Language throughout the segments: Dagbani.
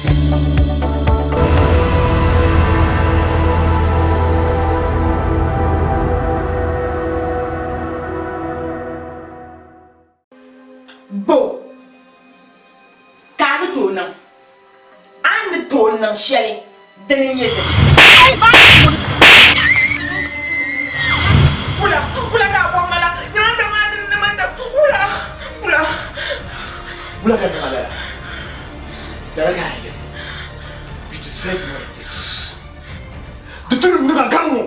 Bo ka a ni tooi niŋ? A ni tooi niŋ shɛli dini n-nyɛ dini? Wula, wula ka a bɔri ma la? Nyama n maa dini ni man shɛm. Wula, wula. Wula ka n niŋ a lala? Lala ka a yɛli. You deserve more than this. Di tu ni niŋ a gari ŋɔ.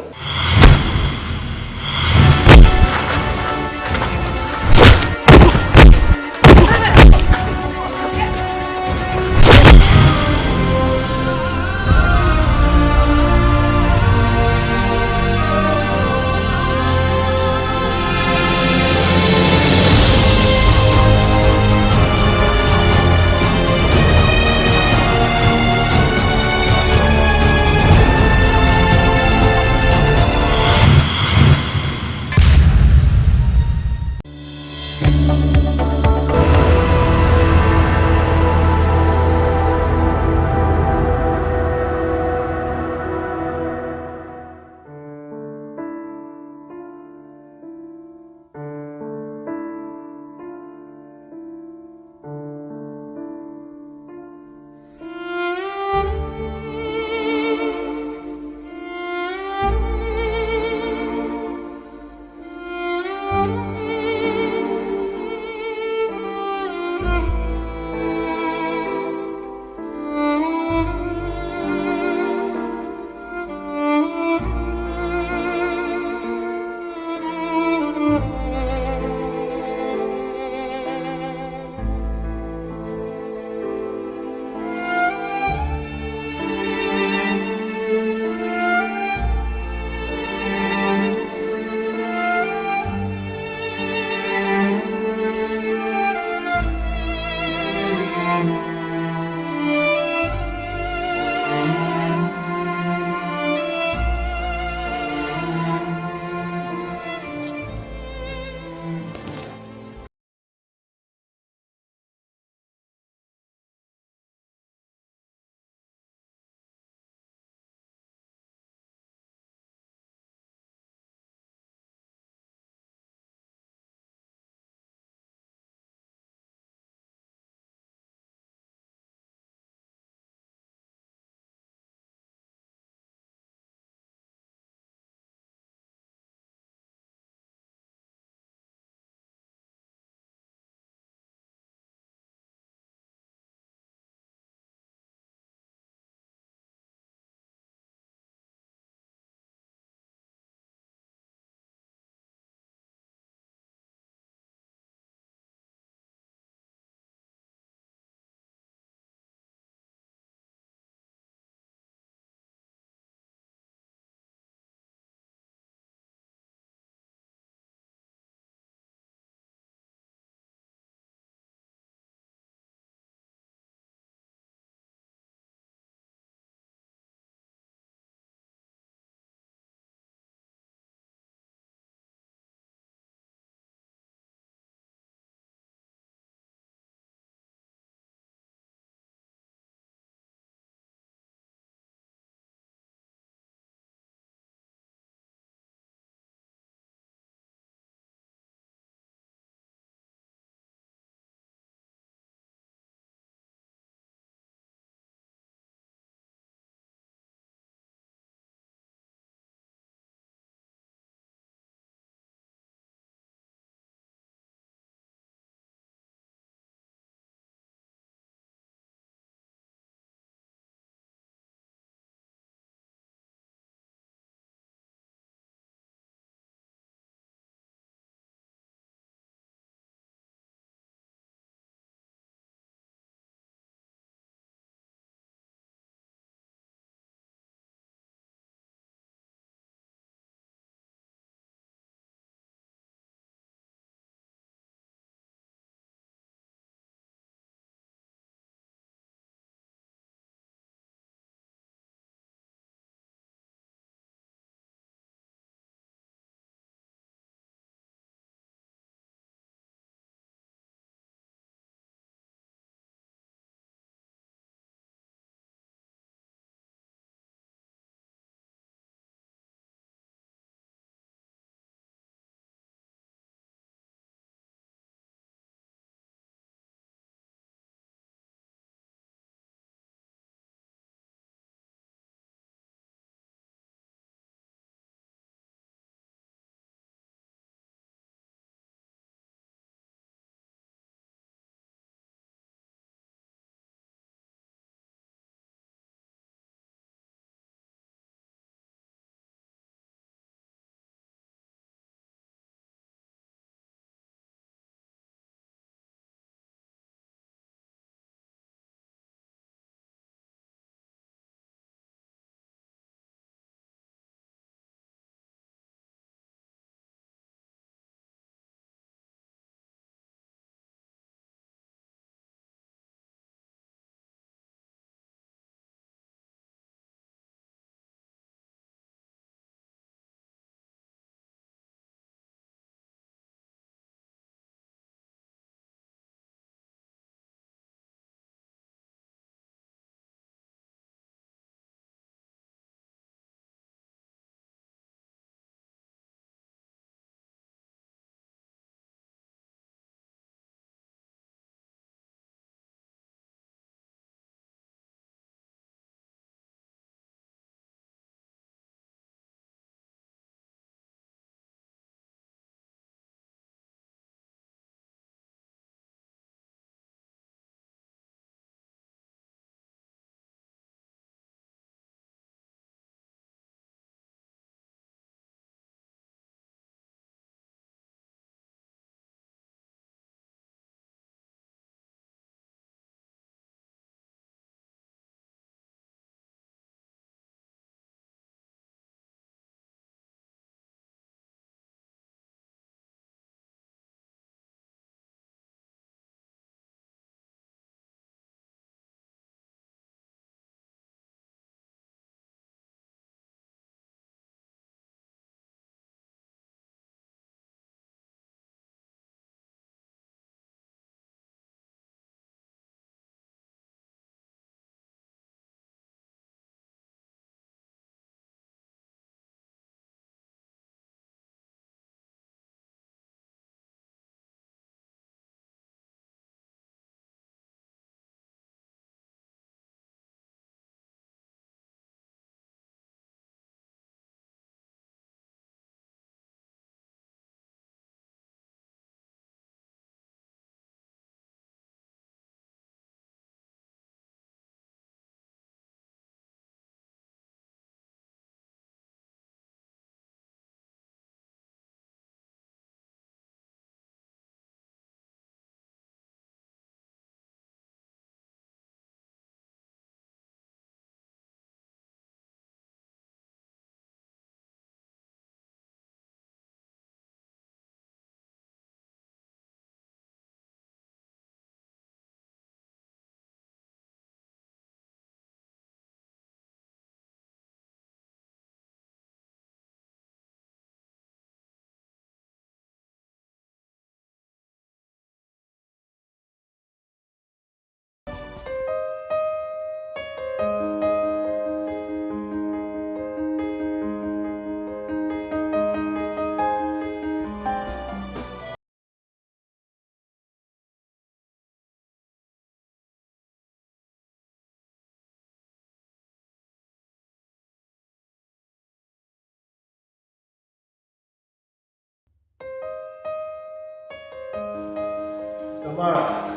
Maa.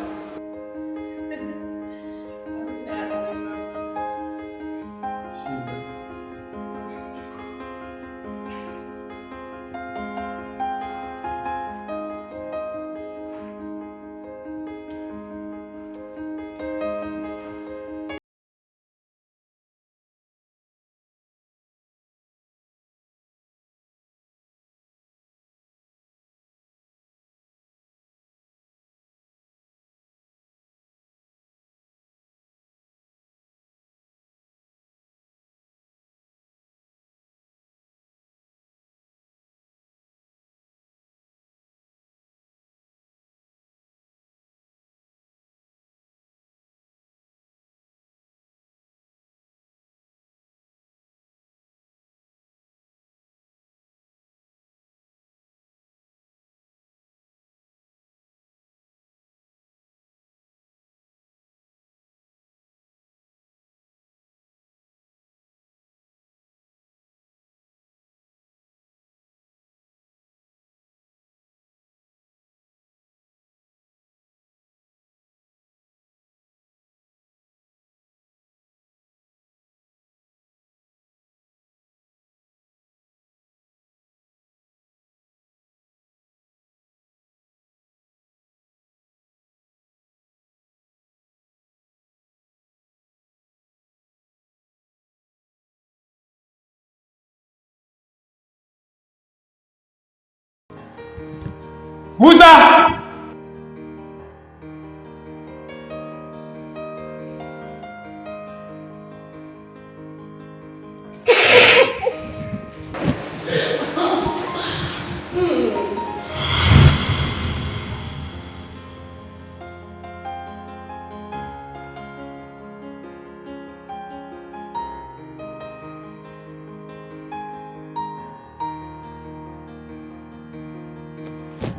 Musa!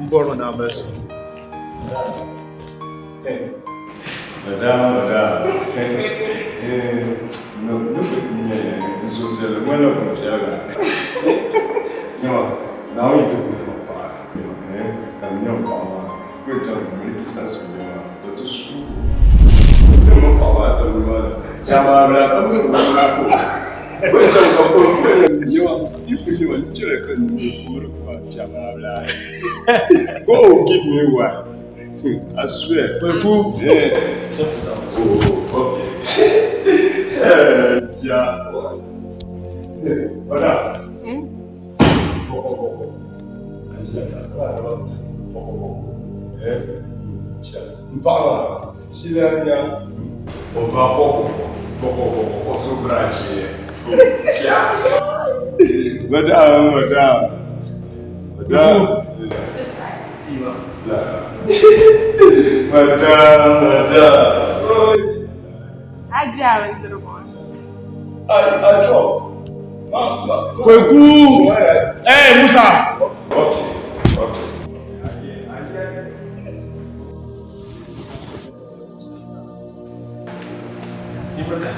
M bɔri ni a mali suhu. Madam, madam. No, no, n suhupiɛlli ŋmanila binpiɛliga. Nyama, Naawuni yi ti ku ti ma paɣa, ka n nya m paɣa maa ka o chaŋ miliki sansuuni maa, o ti suug o. Ni m paɣa maa tabili maa ni, chaamaabila ka bɛ Go give me one. I swear. Kweku. Yeah. Oh, okay. Yeah. Hola. Madam, madam. Madam. Madam, madam. Hajiya bindirigu. Kweku! Hey, Musa! Okay, okay.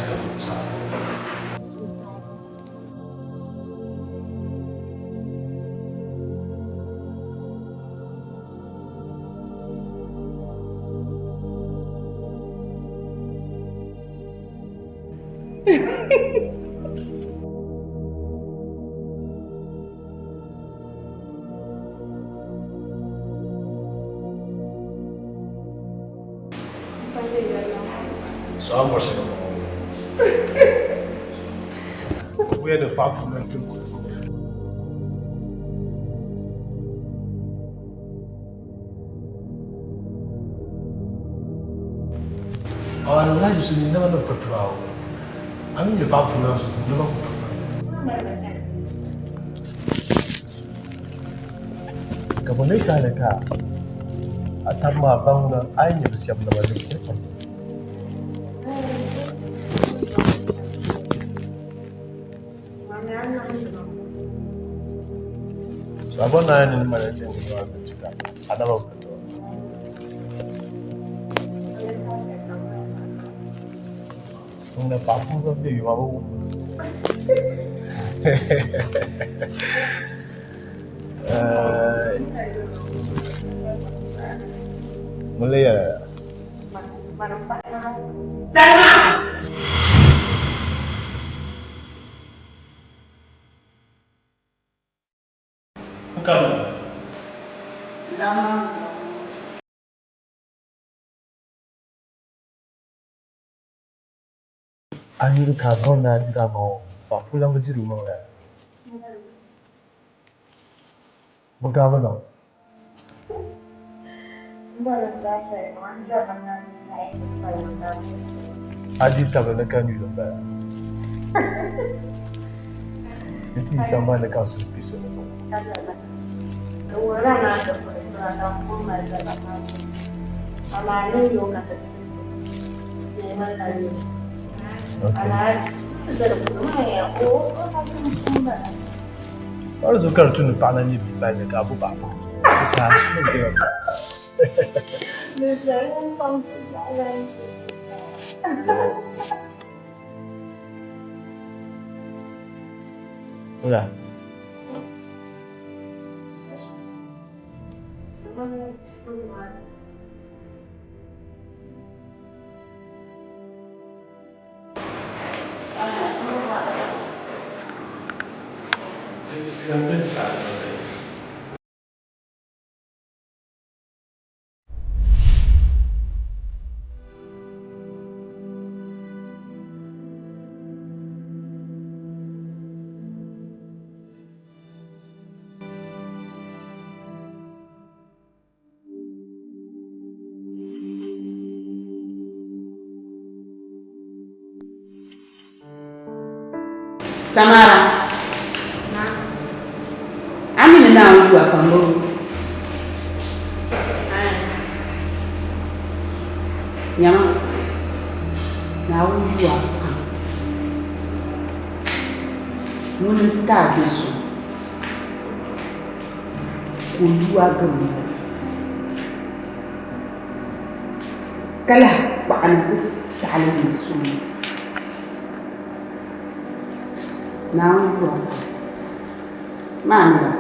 So I'm worshiping. Where the fuck am I to Wallahi su ni nama na Portugal. Ami ne ba fu na su ni nama Portugal. Ka bo ne ta ne ka. A tab ma bang na ai ne siam na ba ne. So abona ni ma ne ni wa ka. Adaba Portugal. Nga papu ka bi ma bo. Ŋun lee yɛla ya? Salima! A yuli ka a zaŋ ni a diri a maŋ ŋɔ, paɣ ku lan bi diri o maŋ lala. Bɔ ka a bi niŋ? A di tabili ni ka nyuli m-bala. Di ti yi sambani ni ka a suhu kpi so ni ŋɔ. Di zuɣu ka di tu ni paɣa na nyɛ bia palli ka a bo paɣa pahi di saha ni bi bela Wula? Samara, a mi ni Naawuni yu a pam bɔ? Nyama, Naawuni yu a pam. Ŋuni n-ti a do so ka o lu a gari o. Ka lahi kpaɣi na ti taɣili niŋ suŋ ni. Naawuni yura pam. Maa mi la.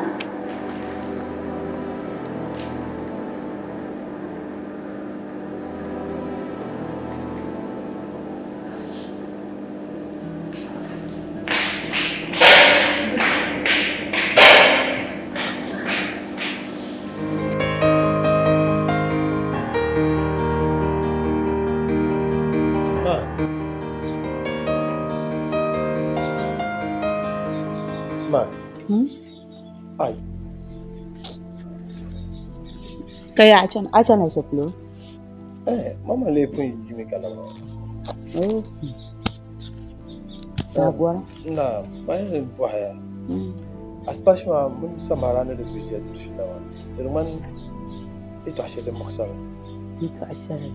Ka ya a chana shɛli polo? Eh, mama lee pun yimi ka labina. Oh. Daa bɔra. Na, bayan bɔhaya. Asipashi maa mini Samara ni di ʒiya diri fiila maa, di ŋmani yɛtɔɣ shɛli din muɣisi a mi. Yɛtɔɣ shɛli?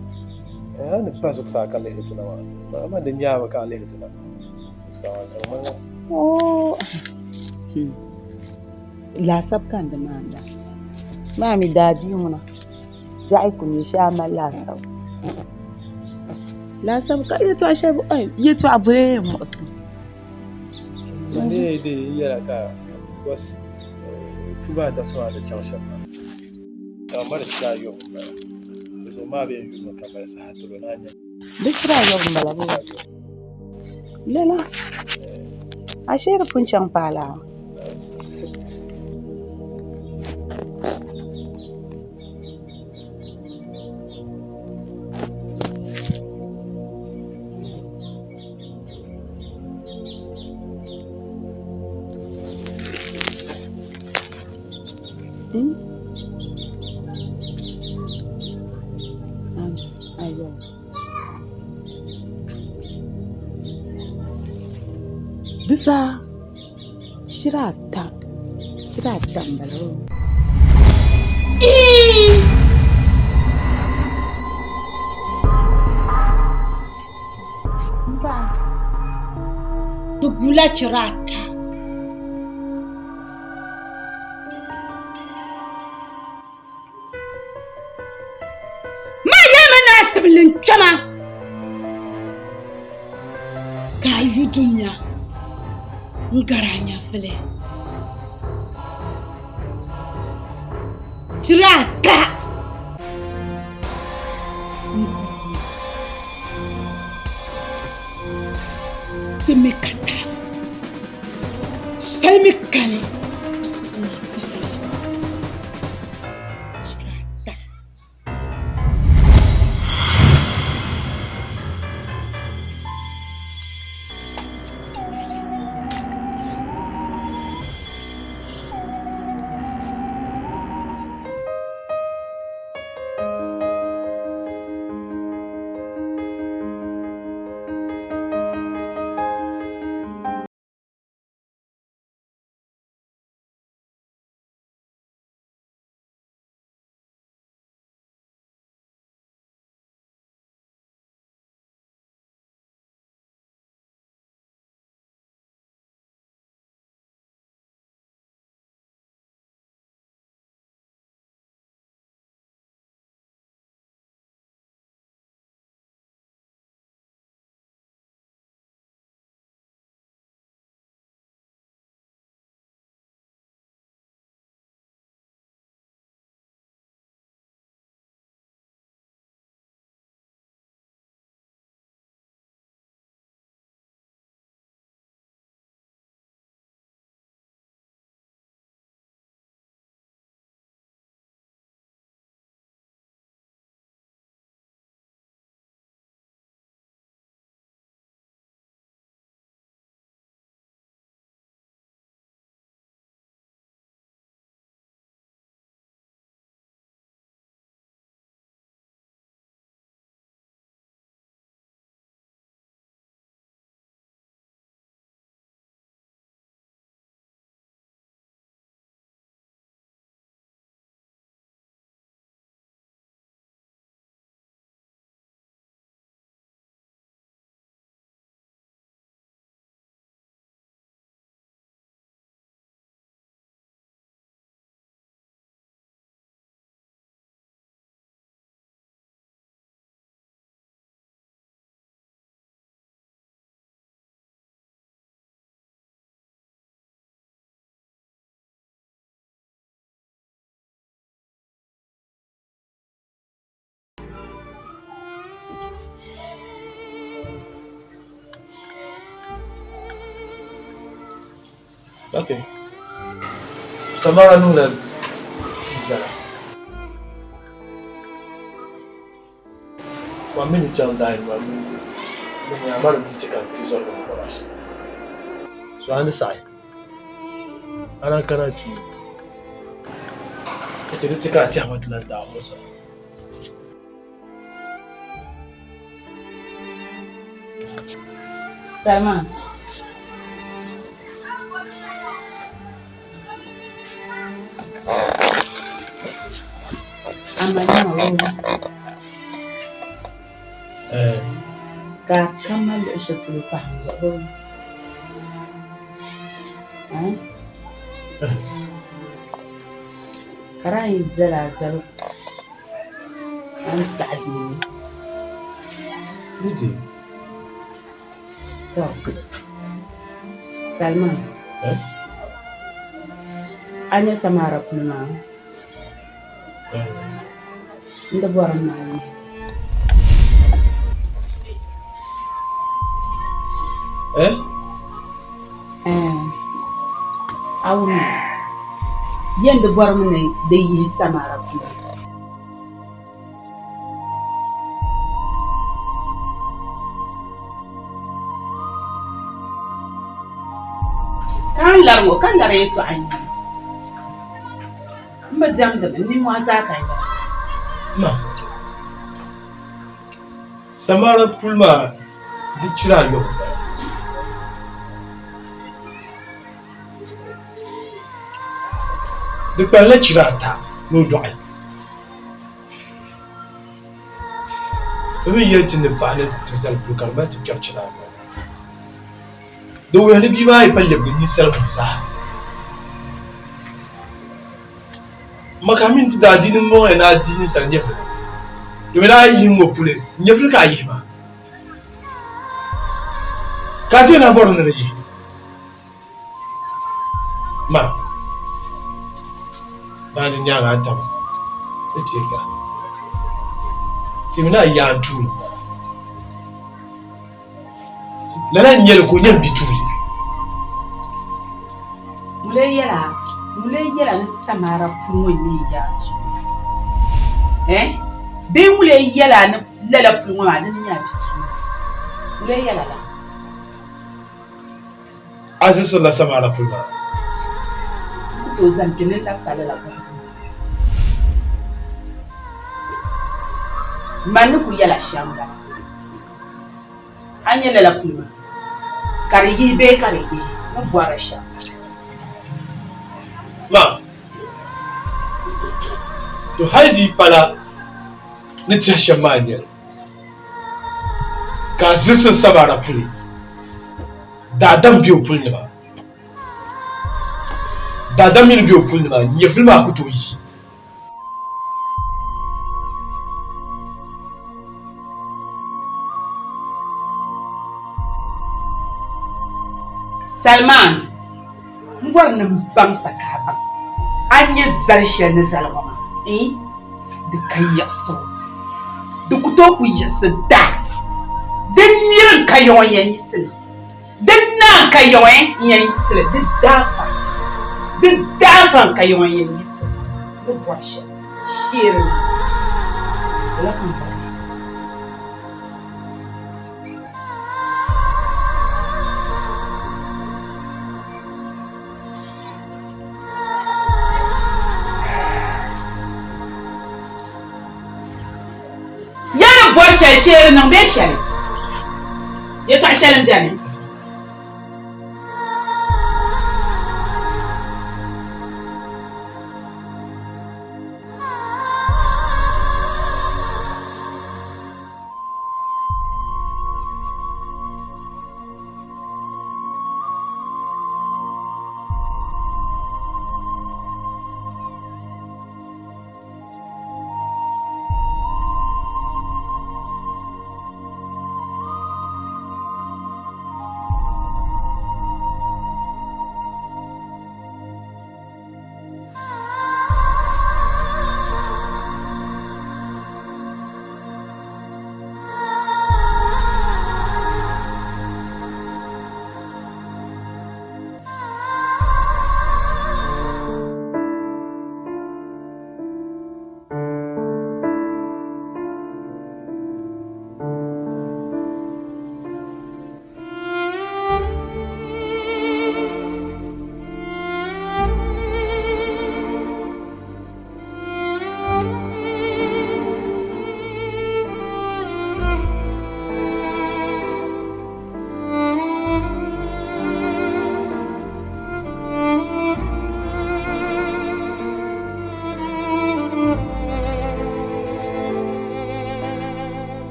Eh, a ni pa zuɣusaa ka lihiri ti na maa, amaa di nyaami ka a lihiri ti na zuɣusaa maa ka di ŋmani. Oh. Laasabu ka n di maanda. Maa mi daa bia ŋuna biɛɣu ku nyɛ shee a mali laasabu. Laasabu ka yɛtɔɣa shɛli yɛtɔɣa boli yɛn muɣisi ma. N dee dee n yɛla ka bɔs tuba ata sɔŋ a ni chaŋ shɛm maa. Ka mali chira ayɔbu m-bala. Di zuɣu maa bee n-yuli ma ka mali saha tiri o ni a nya. Di chira ayɔbu m-bala bee? Lala, ashee di pun chaŋ paai laa? Di saha chira ata chira ata m-bala oo. Di gula chira ata. Maa yɛlimi ni a tibili n-kpɛma ka a yu dunia n-gari a nyɛvili. Chira ata. Ti mi ka taali, soli mi kani Chira ata. Okay. Samara niŋla tia zara. Ma mi ni chaŋ daai ma mi ni amaa di chɛ ka n ti zɔri ni bɔra. So a ni saɣi a na kana ti ka chɛ di chɛ ka a tɛha ma ti lan daai ŋɔ zaa. Salma. Ama nyama wula. Ka a kama luɣi shɛli polo pahi n zuɣu bee? Ka daa yi zali a zaligu a ni saɣi deei li. Tɔ! Salima, a nya Samara puli maa? N di bɔri ni a yihi. Ɛɛn, a wummi, yɛn di bɔrimi ni di yihi Samara puli. Ka a ni lari ŋɔ, ka lari yɛtɔɣa n-nyɛ li. M bi diɛmdimi, n nimmɔhi zaa ka n yɛra. Ma, Samara puli maa di chira ayɔbu m-bala. Di kpalinla chira ata ni o dɔɣi. Bɛ mi yɛli ti ni paɣa ni ti zali puli ka di mali ti kpɛri chira ayɔbu. Di wuhiya ni bia maa yi pa lɛbigi ninsal ŋɔ zaa. Maka mini ti daadiini m-bɔŋɔ ni a di ninsal nyɛvili, domin a yi yihi ŋ-ŋɔ puli, nyɛvili ka a yihi maa, ka a ti yɛn lahi bɔri ni di yihi ma. Maa di nyaaŋa a tam ni teega, timi ni a yaan tuuli m-bala. Lala n-nyɛ li ka o nyɛ m bituuli. Ŋun lee yɛl a, ŋun lee yɛl a ni Samara puli ŋɔ n-nyɛ yi yaa tuuli? Eh? Bee ŋun lee yɛl a ni lala puli ŋɔ maa dini n-nyɛ a bituuli? Ŋun lee yɛl a la? A zisirila Samara puli maa. N ku tooi zani kpe ni n labisi a lala bɔhigu maa. Man ni kul yɛl a shɛm m-bala. A nya lala puli maa, ka di yihi bee ka di yihi, n ni bɔri shɛm m-bala. Ma, to hal di yi pala ni tɛhi shɛm maa n-nyɛ li, ka a zilisi Samara puli, daadam be o puli ni maa. Daadam mi ni be o puli ni maa, nyɛvili maa ku tooi yi. Salman, m bɔri ni m baŋ sa ka a baŋ a ni nyɛ zali shɛli ni zali ŋɔ maa, eh, di ka yiɣisibu, di ku tooi ku yiɣisi da, di niri n-ka yaŋɔ n-yɛn yiɣisi li. Di naa n-ka yaŋɔ n-yɛn yiɣisi li, di daafa, di daafa n-ka yaŋɔ n-yɛn yiɣisi li. Ni bɔri shɛli sheeri ni, lala ka m bɔri li. Ya ni bɔri shɛli sheeri niŋ bee shɛli? Yɛtɔɣ shɛli m-beni.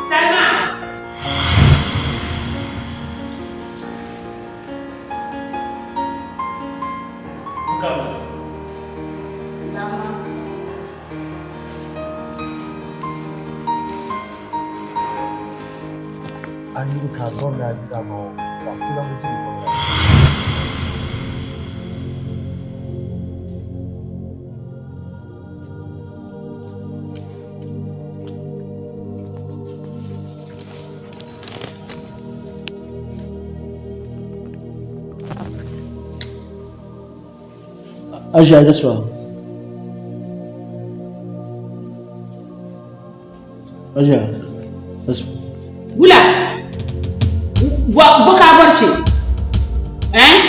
Salma! A yuli ka a bɔri ni a yuli amaa ka a ku lahi diri bɔŋɔ. Aja gaswa. Aja. Wula! Bɔ ka a bɔri kpe? Eh?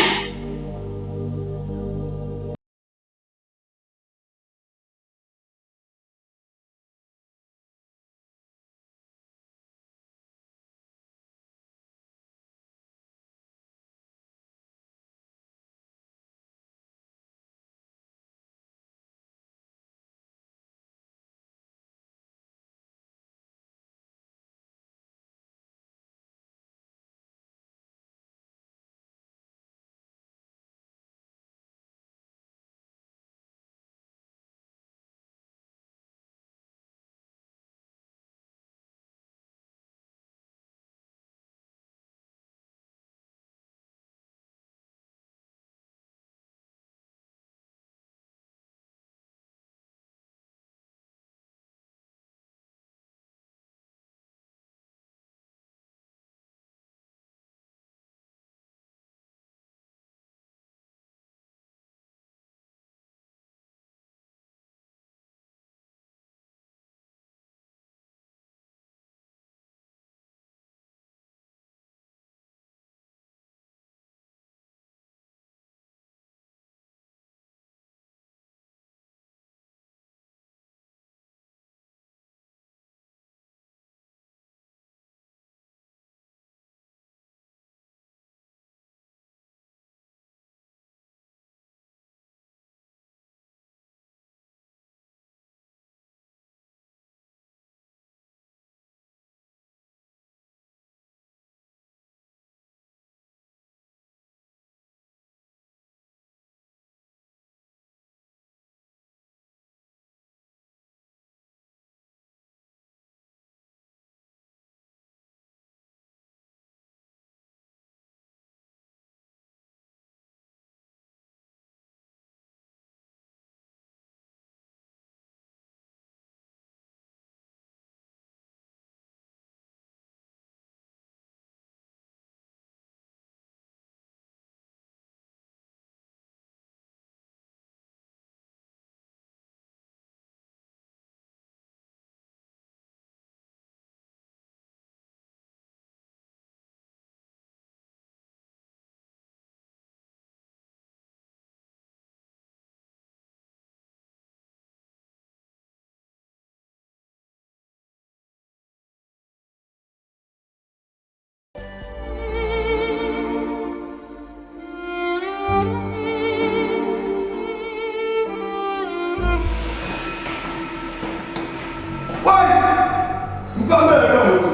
N paɣa mali ka moto.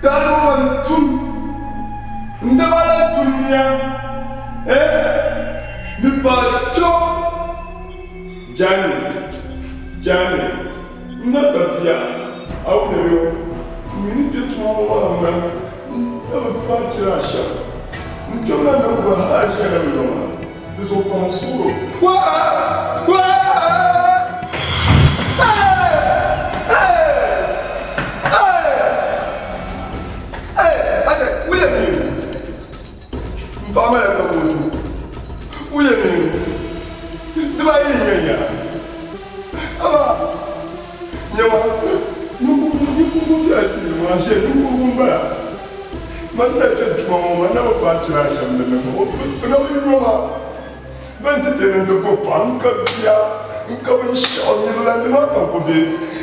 Taariba ŋɔ n-tum n-daba la dunia, eh, ni paɣ cho. Jani, Jani, n na ka bia, a wumdi o? M mi ni kpe tuma ŋɔ maa m-mali n na bi paai chira a shɛm. N kpɛm la na gba hal a ʒiya na bi yɔŋ a, di zuɣu pahi n suhuri o. M paɣa mali ka moto o yɛn niŋ dibaayi n nyɛ ya amaa nyama ninkurugu bela ti yili maa shee ninkurugu n bala man na kpɛ juma ŋɔ man na bi paai chira shɛm din ni bɛ na bi yo ma ban ti ti ni n ti gbubi paɣa n ka bia n ka binshɛɣu niriba ni maa ka n ku be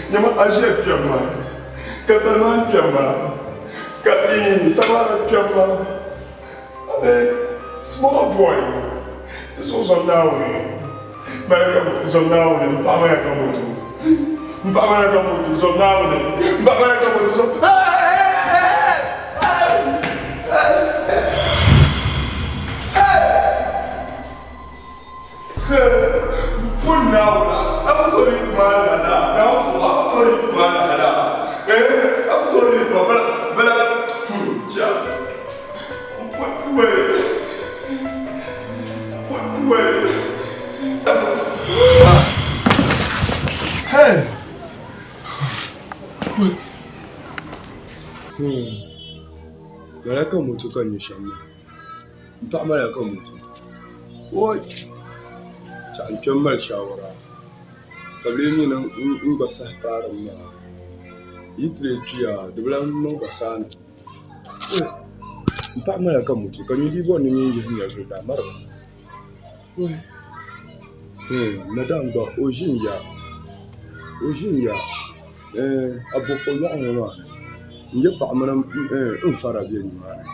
nyama a ʒiya kpɛm ma ka Salman kpɛm ma Ka Samara kpɛm ma, a be small boy, ti zuɣu zom Naawuni, mali ka zom Naawuni, m paɣa mali ka moto, m paɣa mali ka moto, zom Naawuni, m paɣa mali ka moto, zom. Pun Naawuni, a ku tooi di ma lahala, Naawuni zuɣu, a ku tooi di ma lahala, eh, a ku tooi di ma bala, bala, chia, wait, wait. Hey! Lala ka moto ka nyɛ shɛm maa. M paɣa mali ka moto woi chɛɣu n kpɛ m mali shaawara ka bi lee nyɛ n gba saha paari m maa yi ti lee kpiya di bi lahi niŋ ba saani m paɣa mali ka moto ka nyɛ bia bɔri ni nyin yihi nyɛvuli daa mari ba woi madam gba o ʒi n ya o ʒi n ya a bɔfo yɔɣu ŋɔ maa ni n nyɛ paɣa mini n fara bɛ nimaani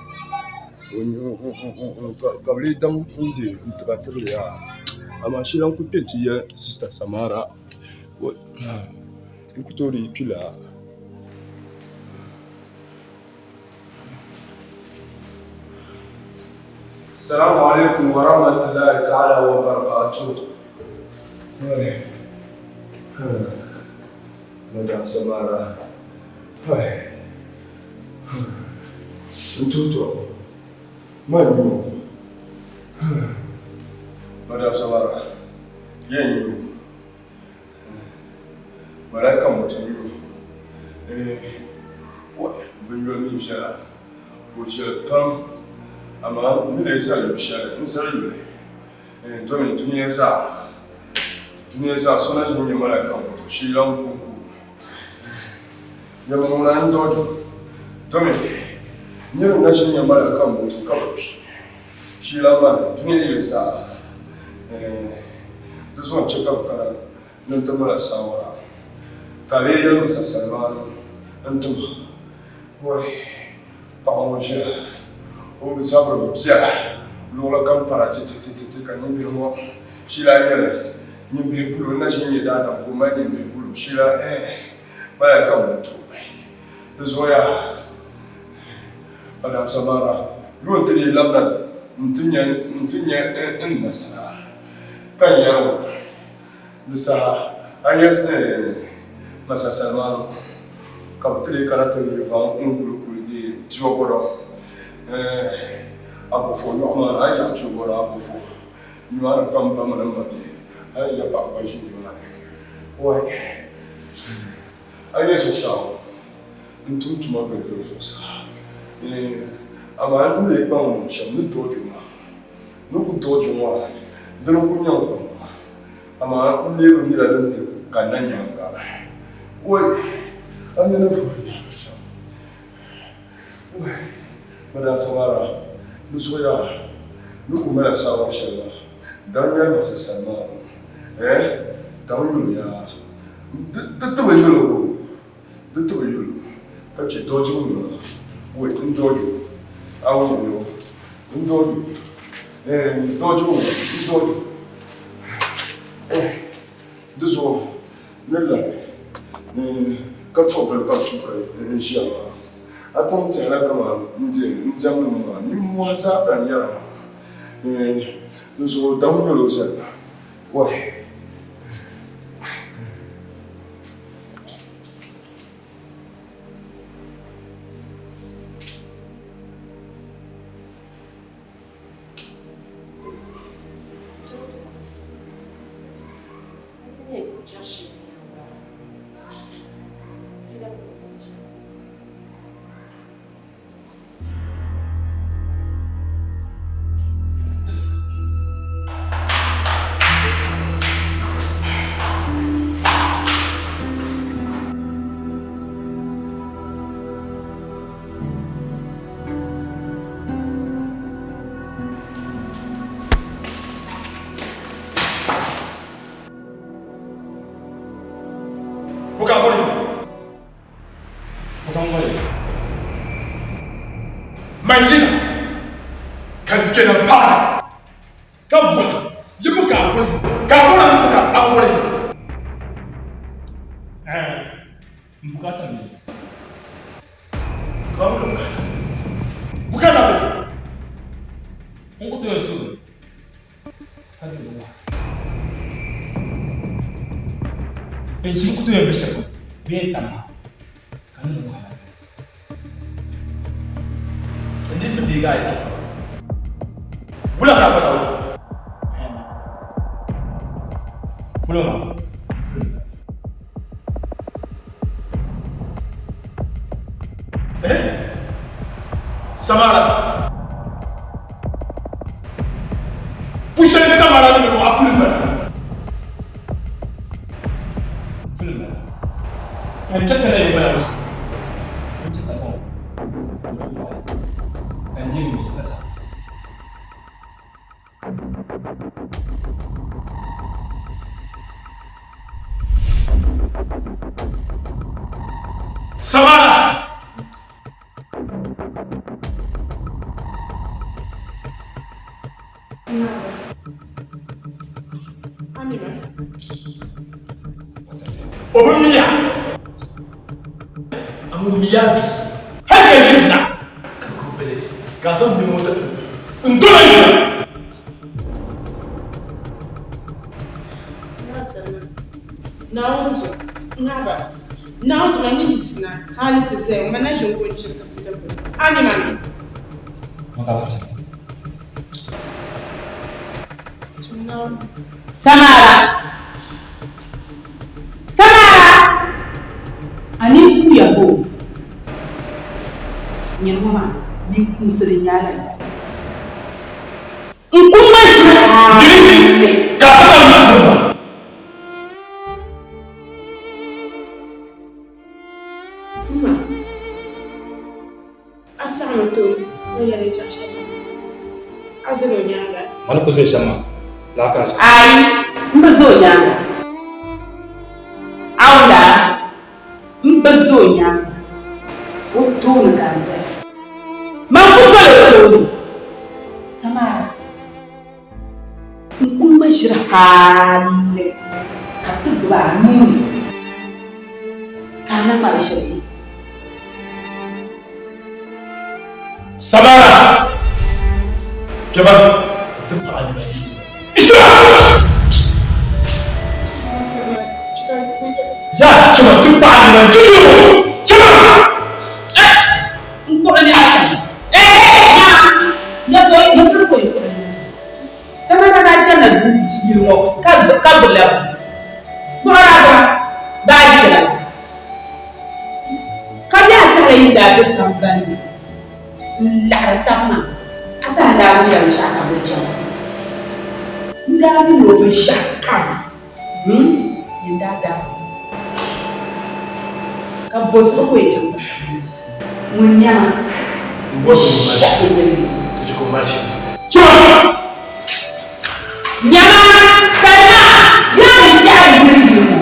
ka bi lee daŋ n di n tiba tibili yaa amaa shee lan ku kpɛ nti yɛli sista Samara n ku tooi dii kpi laa. Assalamu alaikum wa rahmatullahi ta'ala wa barakatuh. Madam Samara. N tuhi tɔbu man nyu Madam Samara yɛn nyu Malaika moto nyu Binyoli mi viɛla o viɛli pam amaa n ni lee zali yu shɛli n zali yuli domi dunia zaa dunia zaa so na ʒini nyɛ Malaika moto shee lan kuŋku Nyama ŋuna n-dɔɔju, domi niriba na ʒini nya mali ka m-bo tu ka bi kpi. Sheela mani dunia yili zaa, di zuɣu n-chɛ ka bɛ kana ni n-ti ma la saawara, ka a lee yɛli ma sasalmaanu n-ti ma, Wɛi, paɣa ŋɔ viɛla, o zabiri bi biɛla, luɣili kam para titititi ka nyimbihi ŋɔ sheela nyɛli nyimbihi polo, n na ʒini nya daadam ka o mali nyimbihi polo sheela ɛɛh. Maya ka mutu di zoya Madam Samara yuun ti dii labina nti nya n nasara ka n yɛri o di saha a nya Masa Salmanu ka bɛ ti dii kana ti lihi vaŋ n kuli kuli di Tiobɔdɔ Abofo yɔɣu maa ni a yi yaɣi Tiobɔdɔ Abofo nimaani pam ba mini m ma bihi hali n ya paɣa gba ʒi nimaani. Wai! A nyɛ zuɣusaa ŋɔ, n tum tuma gili duri zuɣusaa. Amaa n ni lee kpaŋ niŋ shɛm ni dooju maa, ni ku dooju ŋɔ a, dini n-ku nyɛ n kpaŋ maa. Amaa n lee bi mila din ti kanna nyaaŋa. Wai! A mi ni vuhi nyaaŋa shɛm. Wai! Bɛ daa samara di zuɣu yaa ni ku mali saawari shɛli maa, daŋ nyɛli ma sasani maa ŋɔ, eh, daŋ yuli yaa, di ti bi yuli o, di ti bi yuli o, ka chɛ doojibu mi maa, wai, n dooju, a wum mi o, n dooju, eh, n doojibu ŋɔ, n dooju, eh, di zuɣu ni labi, eh. Ka tuɣibili ka tuhiri n-ʒiya maa. A pun tɛhila kaman n di n diɛmdi mi maa, nimmɔhi zaa ka n yɛra maa. Dinzuɣu daŋ yɛl o zali ba, Wai! Man yina ka n kpɛna paai ka bɔhi yi bo ka a boli ka a bɔra ni ka a boli. N bukata mi. Ka bɔ ka bukata? Bukata bɔ? N ku tooi suhi ka di bi waɣa. N shiri ku tooi bi shɛba bee n tam a ka n niŋ wahala. N di bi deegi a yɛtɔɣa maa. Wula ka a bɔra o? Polo maa. Eh? Samara. Pushɛli Samara ni bɛ a puli m-bala. Puli m-bala. Ka n chɛ ka na yi bala maa. N chɛ ka zaŋ ka n je mi ka sa. Samara! O bi miya. A ŋun miya du. Hali ka yiri na. Ka gbubi beleti. Ka a zaŋ bini ŋɔ tati n doli yina. Naawuni zuɣu, ŋahiba, Naawuni zuɣu man ni yiɣisina hali ti zaya ŋɔ, man na ʒini ko n-chiri ka ti dabili. Ami mami. Samara! Samara! A nini kuuya bo? Nyini ŋɔ maa, ninkuunsili n-nyɛ a la. N kum ma ʒili. Dini ka a zaŋ niŋ ma. Ma, a saɣimi ti o ni yɛli yɛtɔɣ shɛli maa, a zali o nyaaŋa. Ma ni ku zali shɛm maa, lala ka a chɛ. Aai, m bi za o nyaaŋa. Aula, m bi za o nyaaŋa. O tooni ka n zaya. Man ku doli o tooni. Samara, n ku ŋma ʒiri hali ka ti gbibi a nuu ni ka a na ŋmari ʒiri ni. Samara, kpɛma ti paɣa nima yi. Ya chima ti paɣa nima yi. Chima! N kpuɣi ni a chana. Ya bo ya biri ko yi kpuɣi ni a chana. Samara daa chanila yili ŋɔ ka gbubila bia. Kpuɣira gba baaji ti lala. Ka bɛ a saha yi daa be sambani ni n-laɣiri taba maa, a saha daa wumla binshɛɣu ka bɛ chaŋ. N daa wum o binshɛɣu kam, n daa daa ka bɔ zuɣu ka o yi chaŋ ti pahi ŋun nyama binshɛɣu yɛli. Nyama, salima, ya binshɛɣu yiri yili ŋɔ.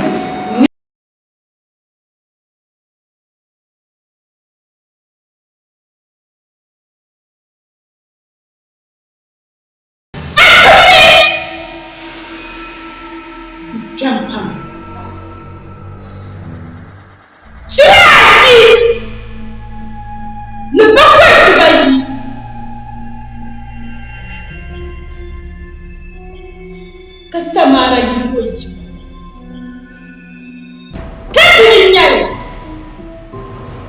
Di kpɛm pam. Shiri!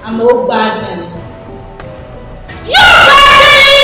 Amaa o gbaai dali. Yo gbaai dali!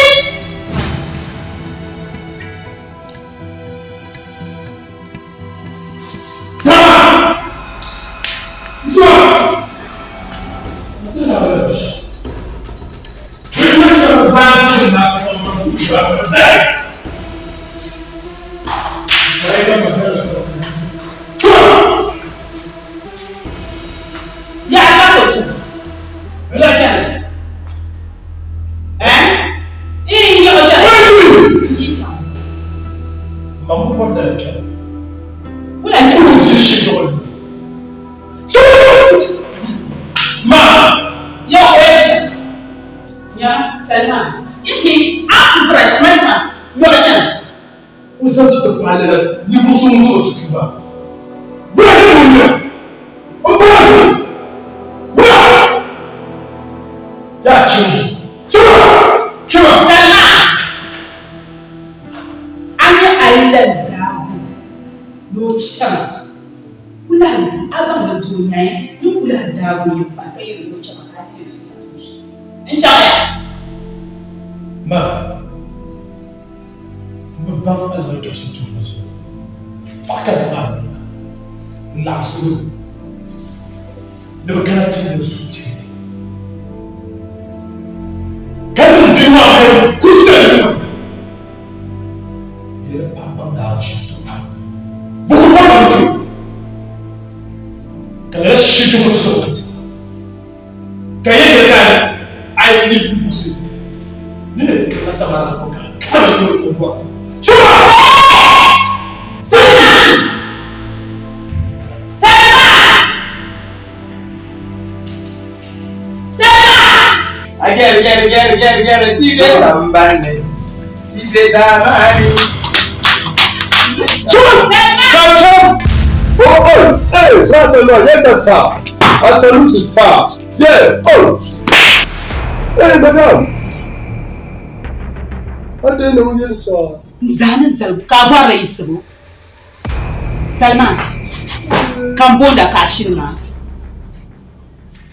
Yes, sir. I salute you, sir. Yeah. Oh. Hey, madam. I didn't know you, sir. Zani zal ka bɔrila yiɣisibu. Salima, ka n boonda ka a shini maa.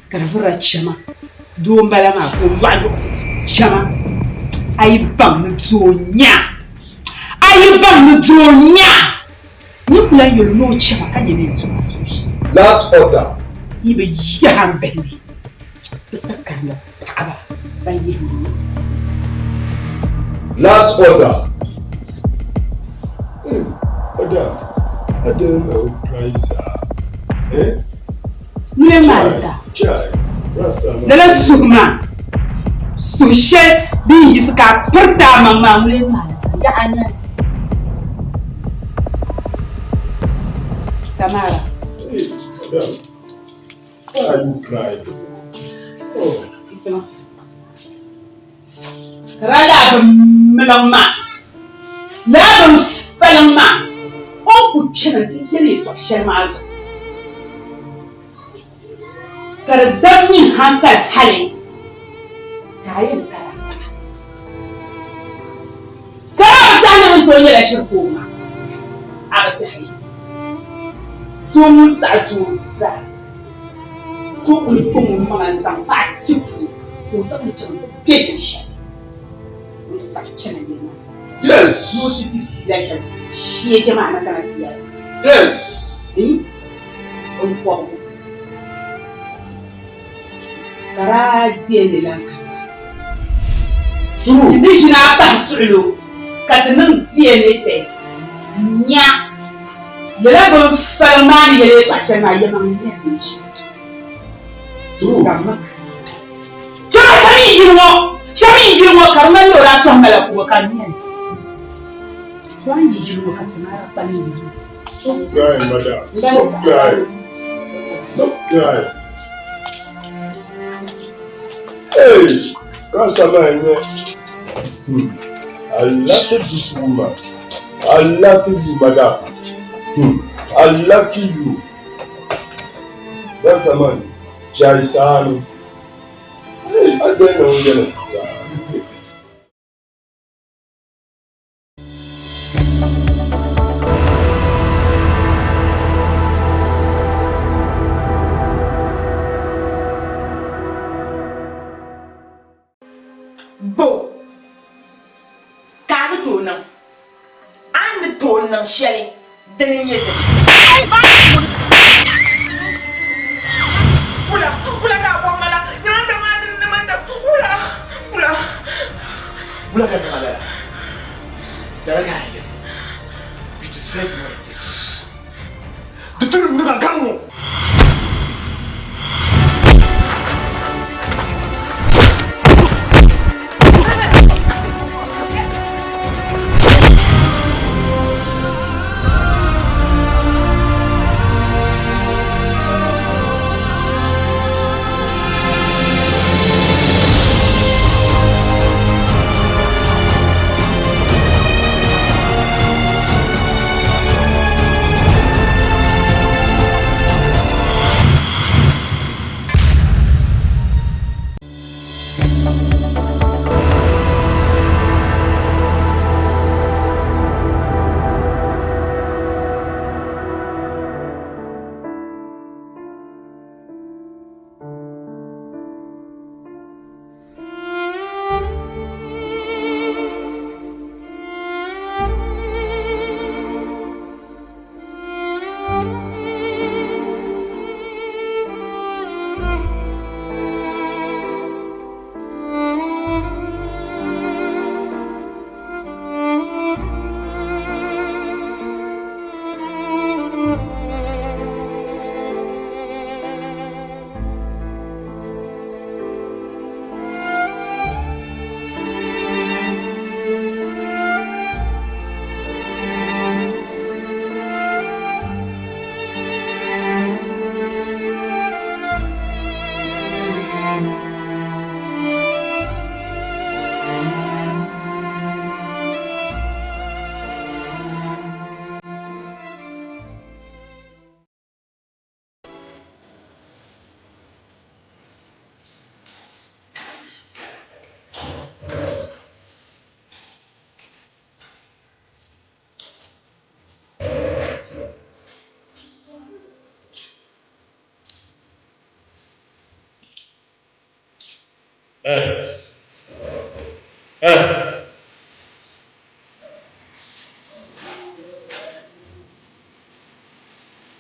Ka di vurila chama. Doo m-bala maa ka o yɔɣi yɔɣi chama. A yi baŋ ni doo nya. A yi baŋ ni doo nya. Ni ku lahi yɛli ni o chama ka nyɛ ni yɛn tum a tuun shɛli. Last order. Yi bi yaha m bihi ni bɛ sa karimla paɣaba ban yihi mi ni. Last order. Hey, order. I don't know price. Eh? Ŋuni maali ta? Chai. Rasa. Lala suhu maa, suhu shɛli din yiɣisi ka a piriti a maŋ maa, ŋuni maali ta? Yaɣa nyɛli. Samara. Hey, madam. Why are you crying? Oh. Kara laa bi miliŋ maa, laa bin faliŋ maa, o ni ku chana nti yɛli yɛtɔɣ shɛli maa zuɣu, ka di dab nyin hankali hali ka a yɛn kara paɣa. Kara bi tahi ni bɛ ni tooi nyɛla shiri ka o ma, a bi tɛhi doo ŋun saɣi doo zaa ka o kuli kpaŋ o maŋa n-zaŋ paɣa ti puli ka o zaŋ li chaŋ ti kpe binshɛli o ni saɣi chana yili maa. Yes. Ni o ti di fiila shɛli shee jɛmaa ni kana ti yɛli. Yes. Binkɔbigu ka daa deei lan kana. True. Ti ni ʒini a pahi suɣilo ka ti niŋ DNA test n-nya lala bin faliŋ maa ni yɛli yɛltɔɣa shɛli maa yɛlimaŋli nyɛla din ʒi. True. Ka ma ka. Chama chami n yili ŋɔ, chami n yili ŋɔ ka di ŋmanila o daa tɔhi mala kubo ka n nyɛli. To a ni yi yili ŋɔ ka Samara kpalim yili ŋɔ. Stop crying, madam. Stop crying. Stop crying. Hey, Rasa man, I lucky this woman. I lucky you, madam. I lucky you. Rasa man, Jaisani. Hey, I don't know where to niŋ shɛli dini n-nyɛ dini. Wula, wula ka a bɔri ma la? Nyama n-zaŋ maa dini ni man shɛm. Wula, wula. Wula ka niŋ a lala? Lala ka a yɛli. You deserve more than this. Di tu ni niŋ a gaŋ ŋɔ.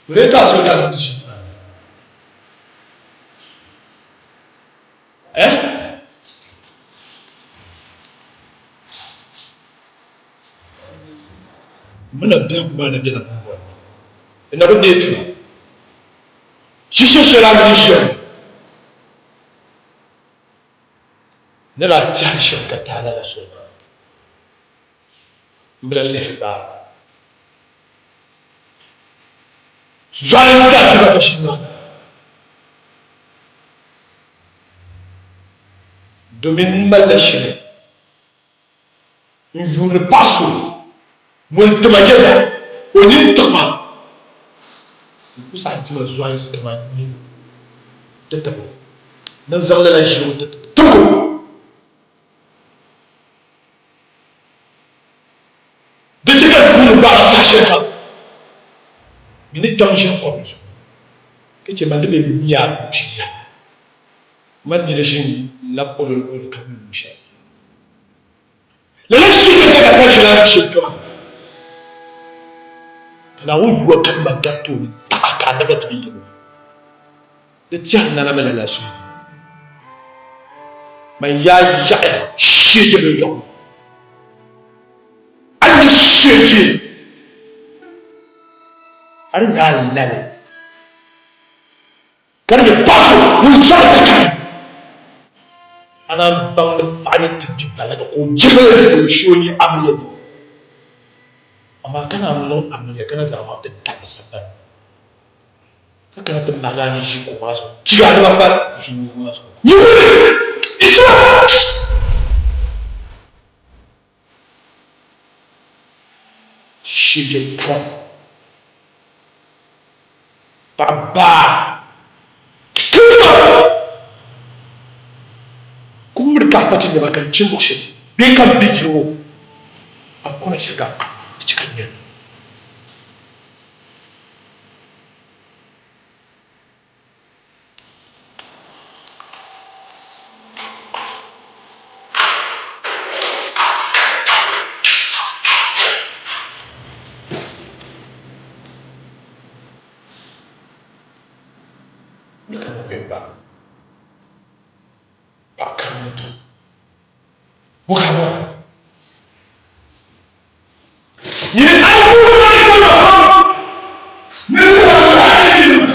ወዴት ታስወዳት ትሽ እ Muna biɛhigu maa ni bela pumpɔŋɔ. Di na bi neei ti ma. Ʒiishee shɛli a ni ʒiya ŋɔ ni daa tɛhiri shɛm ka tahi lala soli maa, m bi lan lihiri gbaai ba. Zɔri n-daa ti ba ka shiri maa naai. Domin m malila shili n yuuni paɣ so ŋun ti ma yɛla o nini tiɣi ma. N ku saɣi ti ma zualinsi kaman nyin ti tib o ni zaŋ lala ʒii ŋɔ ti tib o. Di chɛ ka n yuuni gbaag a saha shɛlikam bɛ ni kpɛm ʒini kom zuɣu, ka chɛ ma ni bɛ nya a ʒiya. Man nira ʒi n-lab o luɣili kam ni luɣ shɛli. Lala shiri ka ka ʒila shɛm kpɛma, ka Naawuni yuwa kani ma gariti o ni taɣi ka anabi ti bi yɛl o. Di tɛhi nana mi lala suhu. Man yaa yaɣiya sheeje bɛ dɔɣim. A ni sheeje a di nya a lali. Ka di nyɛ paɣ so ŋun zɔri ka kani. A naan baŋ ni paɣa ni ti di baliga ka o jihili ka o shi o nyɛ amiliya doo. Amaa ka naan niŋ amiliya ka na zaŋ a maŋ ti tabi sagbani, ka kana ti mahigi a ni ʒi kuɣu maa zuɣu chiga a naba pali ʒi maa zuɣu. Nyihili! Isra! Shije pɔŋ. Paɣa baa kpirima ku miri ka a kpa ti nɛma ka n chɛ luɣ shɛli bee ka m be yili ŋɔ a kɔna shɛli ka di chɛ ka n nya li. Paɣa kari ni to. Bo ka bɔra? Nyini a yi ku mali kɔnyɔ pam, niriba maa ku lahi yi nima.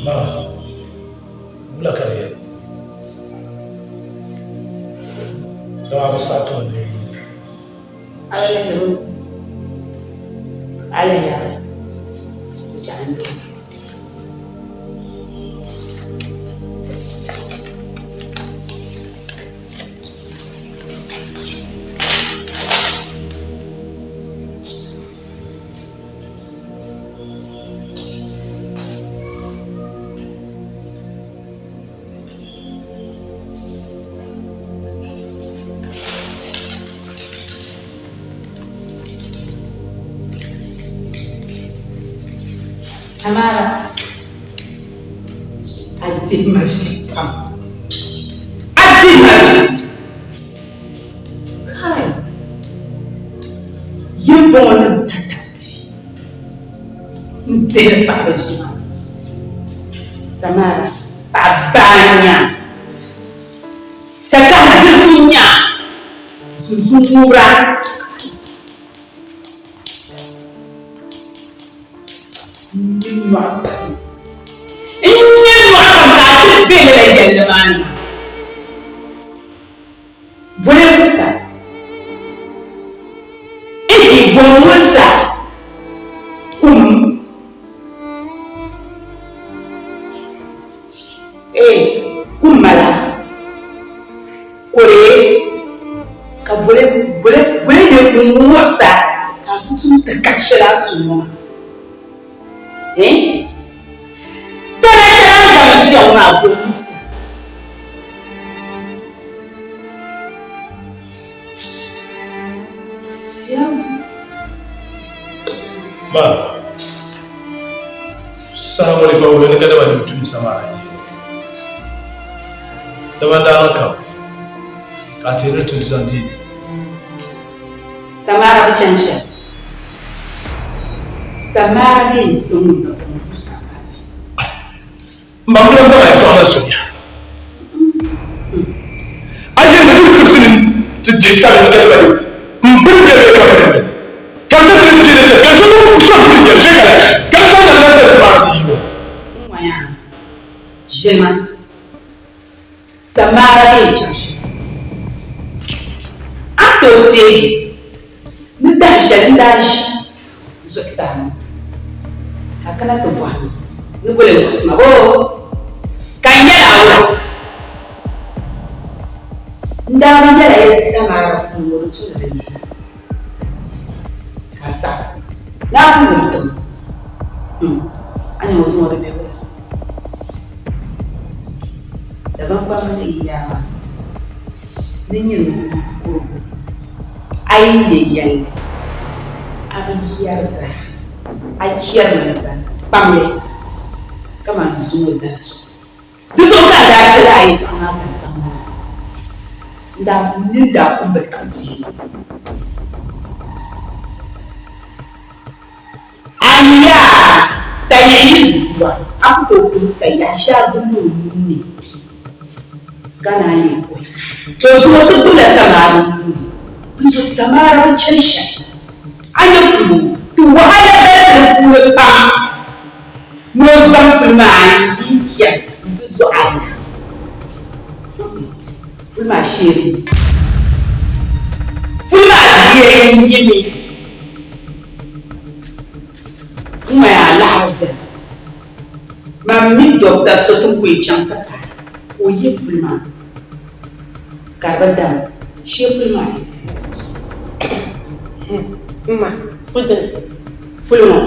Ma, wula ka di yɛli? Dama a bi saɣi ti ma ni n yuli. Samara, a dihi ma vi pam. A dihi ma vi. Kai, yɛmbɔŋɔnim tatati n-dihiri paɣiba vi maa. Samara, paɣa baa n-nya a, ka kahi dirigu n-nya a, zunzun ŋubira. N-nya nyɔɣu pam. N-nya nyɔɣu pam ka a ti be lala yɛlli maa ni maa. Boli Musa. Ihi boli Musa kum. Ee, kum mala. Kore ka boli boli boli de kum Musa ka a ti tum ti kahi shɛli a tum ŋɔ maa. Eh? Tɔla shɛli a ni zaŋ ʒiya ŋɔ maa boli Musa. Ma, saha ŋɔ ni ka wuhi ni kadama ni tum sama a yi. Dama daa niŋ kam, Ka a teeri ni tu nti zaŋ deei. Samara bi chani shɛli. Samara mi n-ti ŋun na pun vu Samara. M ba, m bi lan baŋ a yɛtɔɣa maa zuliya. A yɛli mi ti ni zibisi ni ti dihi tab ni ka di m biri bɛ bee ka biri bɛ. Ka n ti ti ni ka so ku so biri bɛ bee ka la ka n zaŋ la ti maa ti yi o. N ŋɔya ʒiɛma Samara bee chaŋ shɛli. A ni tooi teegi ni dahin shɛli n daa ʒi zuɣusaa ŋɔ ka a kana ti bɔhi ma ni boli n-muɣisi ma boo? Ka n yɛl a wula? N daa bi yɛl a ya Samara puuni ŋɔ di tu ni di nyɛla ka a saɣisi ni a ku wum ti ma. A nya o zuŋɔ di be wula? Dagbaŋ mini yi yaa maa ni nyɛ ninkurugu, a yi nya yɛlli, a bi yɛri zaa, a chɛrimi zaa kpamli kaman zuŋɔ dali zuɣu. Di zuɣu ka a daa chɛ lala yɛtɔɣa maa zaa kpam maa. N daa nini daa pun bi taɣi bia maa. A yaa ka yi yi zua, a ku tooi kuli ka yaɣ shɛli gindi o nuu ni ka naan yi kuhi. To zuŋɔ ti gbubila samari nuu ni, dinzuɣu samari bi chani shɛli. A nya kuli o, ti wahala galisi di puuni pam ni o zaŋ puli maa n-yi chani nti dɔɣi a na. Puli maa sheeri mi. Puli maa bia n-yi mi. N ŋmaya alaɣiri beni. Man mi dɔkta so ti ni ku yi chaŋ ti paai ka o yi puli maa ka di bi dam shee puli maa ni. M ma, puli dini? Puli ŋɔ.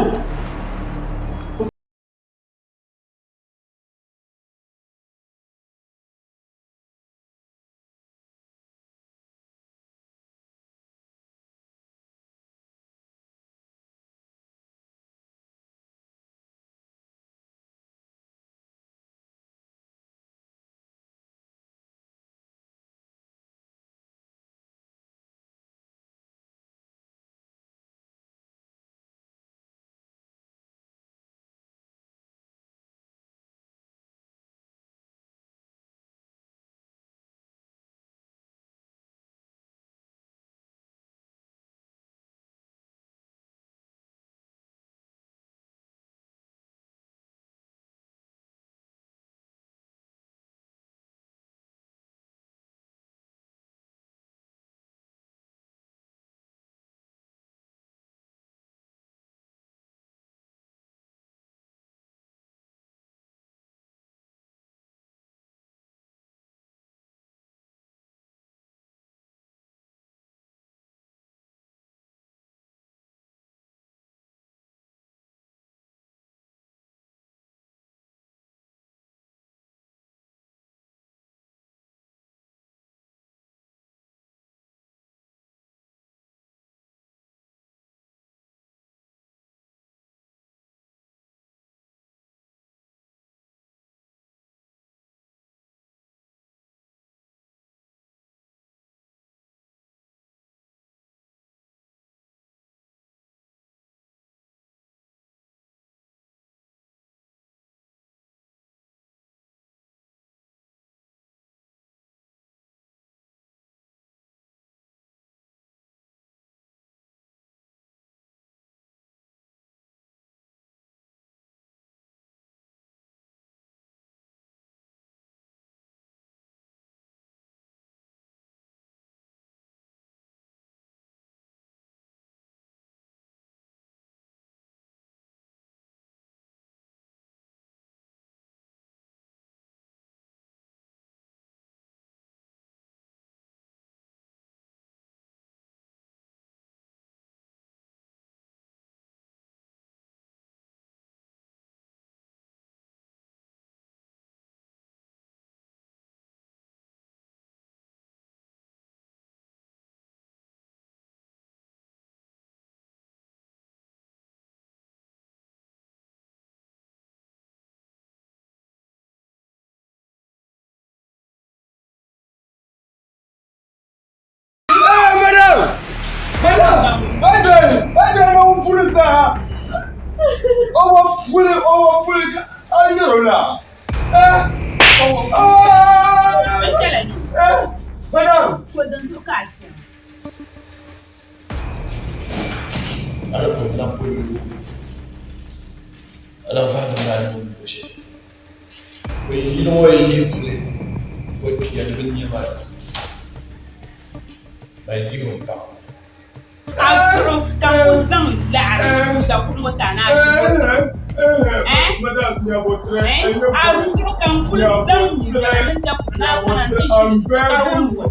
puli zaa. O wa puli, o wa puli ka a nyɛri o la. Eh, N chɛla ni. Eh, madam. Ko dinzuɣu ka a ʒiya. A di pun lan puli luɣ a lan vahi niŋ a ni ni luɣ shɛli. O yi yino ŋɔ yi yihi puli o kpiya ni bɛ nya maa ban yihi o paɣ. A zuɣu ka n kul zaŋ laɣiri dakuɣu ŋɔ ti a ni a ʒi o zuɣu. Eh? Eh? A zuɣu ka n kul zaŋ laɣiri mini dakuɣu ni a kana nti ʒi ka di wum o.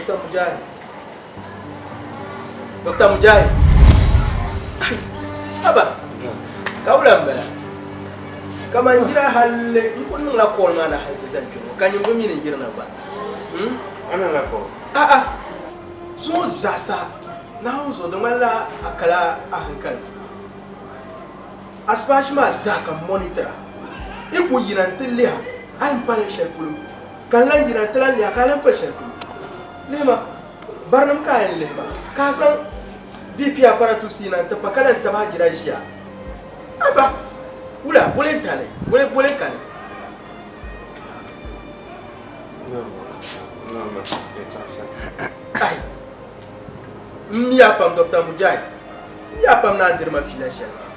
Dr. Mujahid. Dr. Mujahid. Haba. Ka wula m-bala. Kaman yira halli n kuli niŋla call maa na hali ti zani kpe ŋɔ ka nyin bi mi ni yirina gba. Hmm? A niŋla call? A'a. Zuŋɔ zaasa Naawuni zuɣu di ŋmanila a kala a hankali puuni. Asibaasi maa zaa ka m monitor a. Yi ku yina nti lihi a, a yɛn pali shɛli polo ka n lan yina nti lan lihi a ka a lan pali shɛli polo. Lihima, barinim ka a yɛn lihi maa, ka a zaŋ BP apparatus yina nti pa ka lan tab a jira ʒiya. Aba! Wula, boli n-tali, boli, boli n-kani. Ai! M mi a pam Doctor Mujahid, m mi a pam ni a ni diri ma fiila shɛli maa.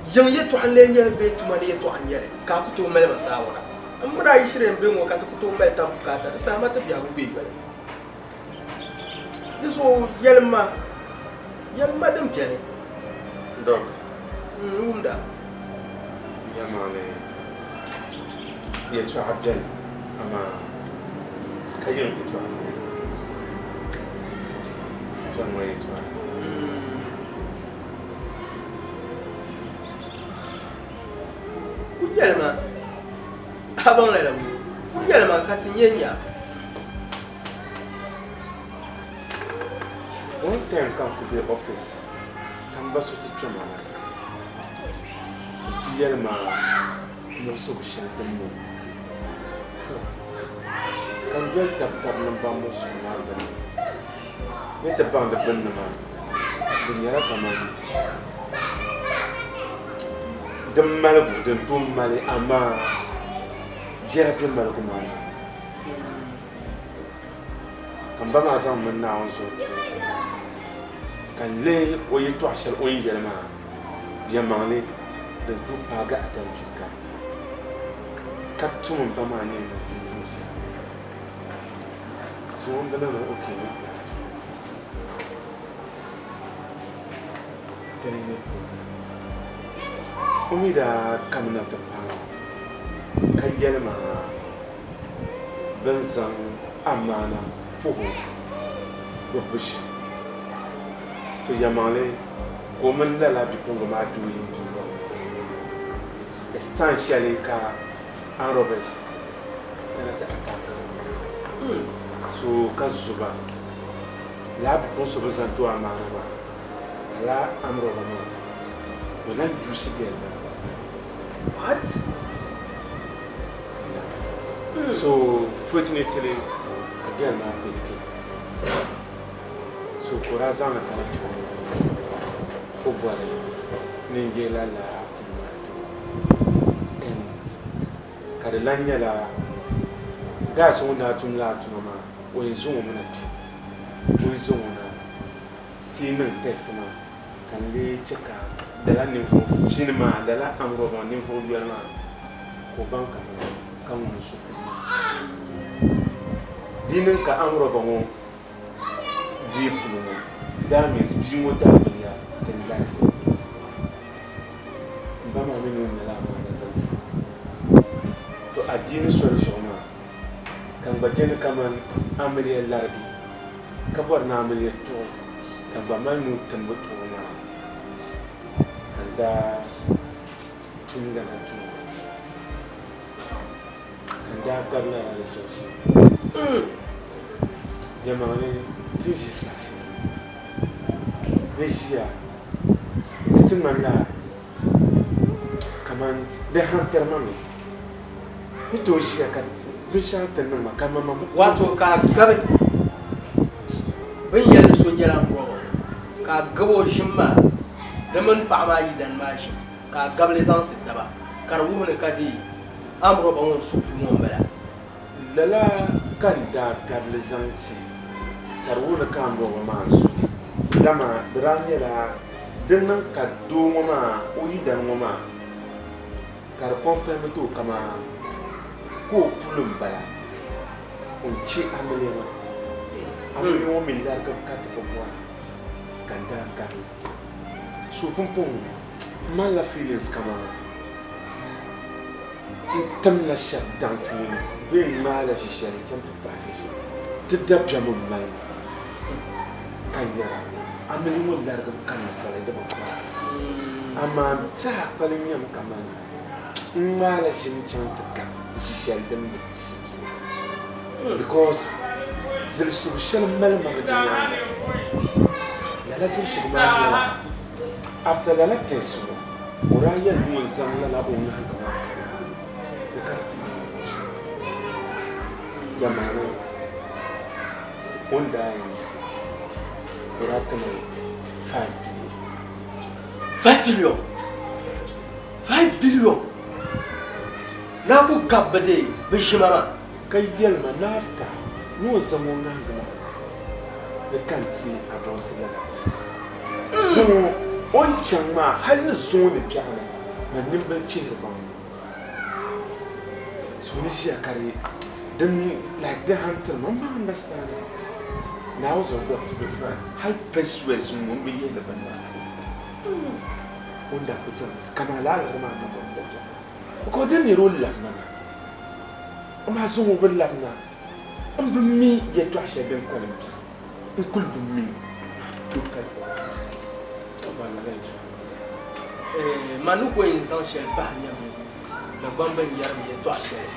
Yiŋ yɛtɔɣa n-lee nyɛ li bee tuma ni yɛtɔɣa n-nyɛ li ka a ku tooi mali ma saawara? M mini a yi shiri yɛn be ŋɔ ka ti ku tooi mali tam bukaata, di saha ma ti biɛhigu be yoli. Di zuɣu yɛlim ma, yɛlim ma din beni. Doc. N wumda. Yɛlimaŋli yɛtɔɣa beni amaa ka yiŋ yɛtɔɣa n-nyɛ li. Kpɛŋ ŋɔ yɛtɔɣa. Ku yɛlima, a baŋ lala ŋɔ, ku yɛlima ka ti nya nya. One time ka n ku be office ka m ba so ti kpe ma na nti yɛli ma muɣisigu shɛli din niŋ. To, ka n doli tab tab ni m baŋ muɣisigu maa gbunni. Ni ti baŋ di gbunni maa, di nyɛla kaman din maligu din tooi mali amaa jɛra be maligu maa ni. Ka m ba maa zaŋ m mini Naawuni zuɣu tuhi ka n lihi o yɛtɔɣ shɛli o ni yɛli maa yɛlimaŋli din tooi paagi Adam bia kam, ka tum m ba maa ni yɛn niŋ tum tuun shɛli. Zuŋɔ m bi niŋdi ok ni ti lahi tum. Dini n-nyɛ problem. O mi daa kamina ti paai ma ka yɛli ma bɛ ni zaŋ amaana puhi o gbubbu shɛm. To yɛlimaŋli ka o mini lala bipuɣiŋga maa doo yi n-dundɔŋ ni. It's time shɛli ka Ann Roberts kana ti attack so ka zuba lala bipuɣin so bɛ zaŋ ti o amaana maa lala Ann Rober maa bɛ lan juice girl maa. What? Yeah. So fortunately ka girl maa kpe kpe so ka o daa zaŋ li kana ti o bɔri ni n je lala puli maa ti o. And ka di lan nyɛla guys ŋun daa tum lala tuma maa o yɛn zaŋ o mi na kpe o yi zaŋ o na ti yi niŋ test maa ka n lee che ka lala ninvuɣ fini maa lala amrɔba maa ninvuɣ yoli maa ka o baŋ ka ka ŋun n-su puli maa. Di yi niŋ ka amrɔba ŋɔ deei puli ŋɔ that means bia ŋɔ daabiliya din lahi. M ba maa mi ni o nyɛla amaana zaŋ ti ma. To adiini soli zuɣu maa ka n gba je ni kaman amiliya larigi ka bɔri ni amiliya tuɣi ka n gba mali nuu timbu tuɣi maa ka n daa tum lala tuma maa ka n daa gabi lala resource maa. Yɛlimaŋli ti ni ʒi saha shɛli ni ʒiya di ti ŋmanila kaman di hantiri ma mi. Ni tooi ʒiya ka binshɛɣu ti niŋ ma ka maŋmaŋ bi Wato ka a gabi bɛ ni yɛli ni so nyɛla n rɔba ka a gabi o ʒim maa di mini paɣa maa yidana maa ʒim ka a gabi li zaŋ ti taba ka di wuhi ni ka dee amrɔba ŋɔ n-su puu ŋɔ m-bala. Lala ka n daa gabili zaŋ ti ka di wuhi ni ka amrɔba maa n-su li, dama di daa nyɛla din niŋ ka doo ŋɔ maa o yidana ŋɔ maa ka di confirm ti o kaman ka o puli m-bala o ni che amiliya maa. Amiliya ŋɔ mi larigibu ka ti bi bɔra ka n daa gabili. So pumpɔŋɔ m malila feelings kaman n timla shɛba daŋ puuni bee n ŋmaala ʒi shɛli n-chaŋ ti pahi ʒi shɛli. Ti dabiɛm m-mali ma ka yɛra, Amiliya ŋɔ larigim ka ninsala di bi gbaai. Amaa n tɛha kpalim nyɛmi kaman n ŋmaala ʒini chaŋ ti gabi ʒi shɛli din bi simsi because zilisigu shɛli mali ma mi di nyaaŋa. Lala zilisigu maa nyɛla after lala test ŋɔ o daa yɛli ni o zaŋ lala o ŋahiŋga maa kana ni ka di ti yi o zuɣu. Yamaana o ni daa yɛn zi o daa ti ma 5 billion. 5 billion? 5 billion? Naa ku gabi bi dee bi ʒima maa. Ka yɛli ma ni after ni o zaŋ o ŋahiŋga maa ni ka n ti adɔnsi lala zuŋɔ o ni chaŋ maa hali ni zuŋɔ ni biɛɣuni man nimbili chihiri baŋ ni so ni ʒiya ka di din like di hantiri ma m understand Naawuni zuɣu but to be frank hali pesues ŋɔ m bi yihili bini maa puuni o ni daa ku zaŋ ti kaman lala alahiri maa niŋ ba dabiɛm because di ni o labina na amaa zuŋɔ o bi labina m bi mi yɛltɔɣa shɛli din kpalim beni n kuli bi mi totally ka ba lala yɛltɔɣa. Ma ni ku yɛn zaŋ shɛli bahi nyɛmi Dagbaŋ bɛn yɛrim yɛltɔɣa shɛli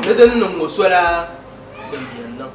ni din niŋ ŋɔ sola din di yɛn niŋ.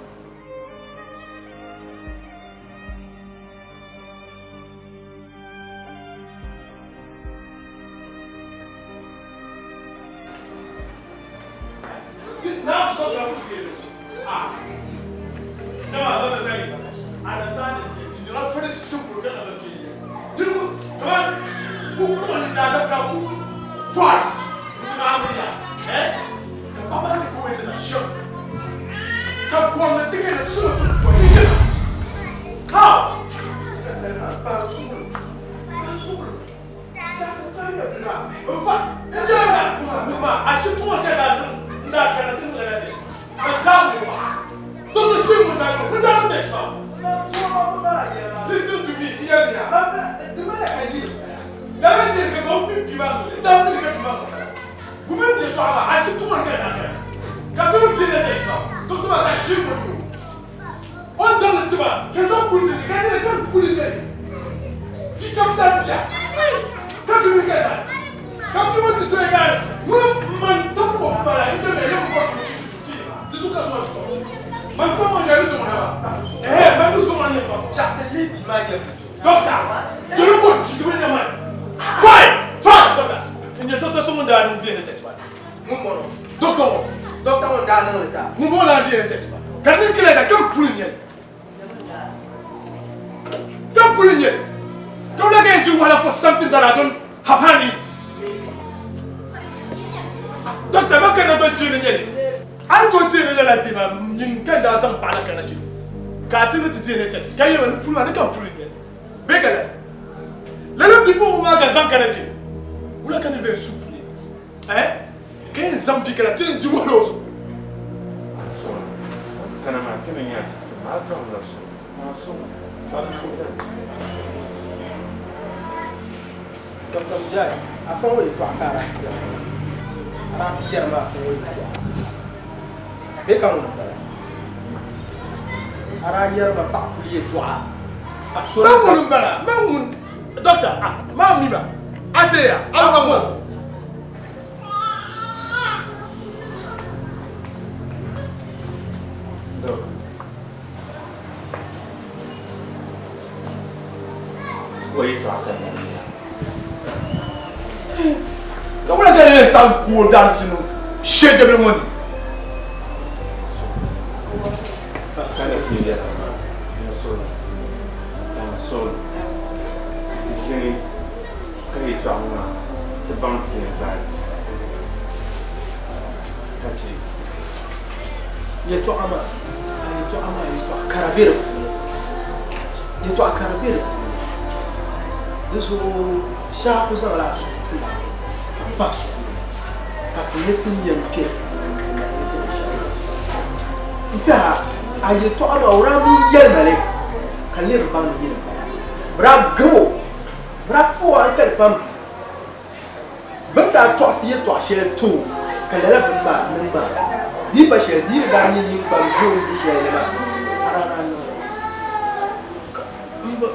Di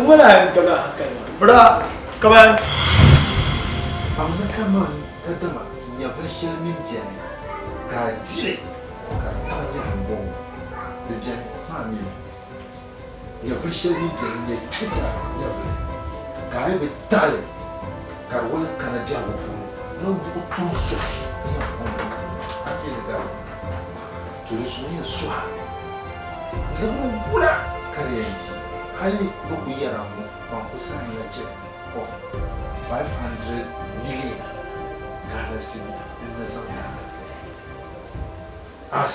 ŋmanila a yɛn gabila hankali maa. Bra, kaman. Baŋmi kaman kadama nyɛvili shɛli mini beni ka a di li ka di taɣi nyɛvili bɔŋɔ. Di beni maa mi nyɛvili shɛli mini beni n-nyɛ chuuta nyɛvili ka a yi bi taɣi li ka di wali kana biɛhigu puuni ninvuɣ tuhi so n-yɛn kɔŋ nyɛvili maa. A mi ni gari li. To di zuɣu yɛn suhi a mi liɣiri wula ka di yɛn di hali bɛ ku yɛra ŋɔ ban ku saɣimla check of 500 million Ghana cedi din na zaŋ taai as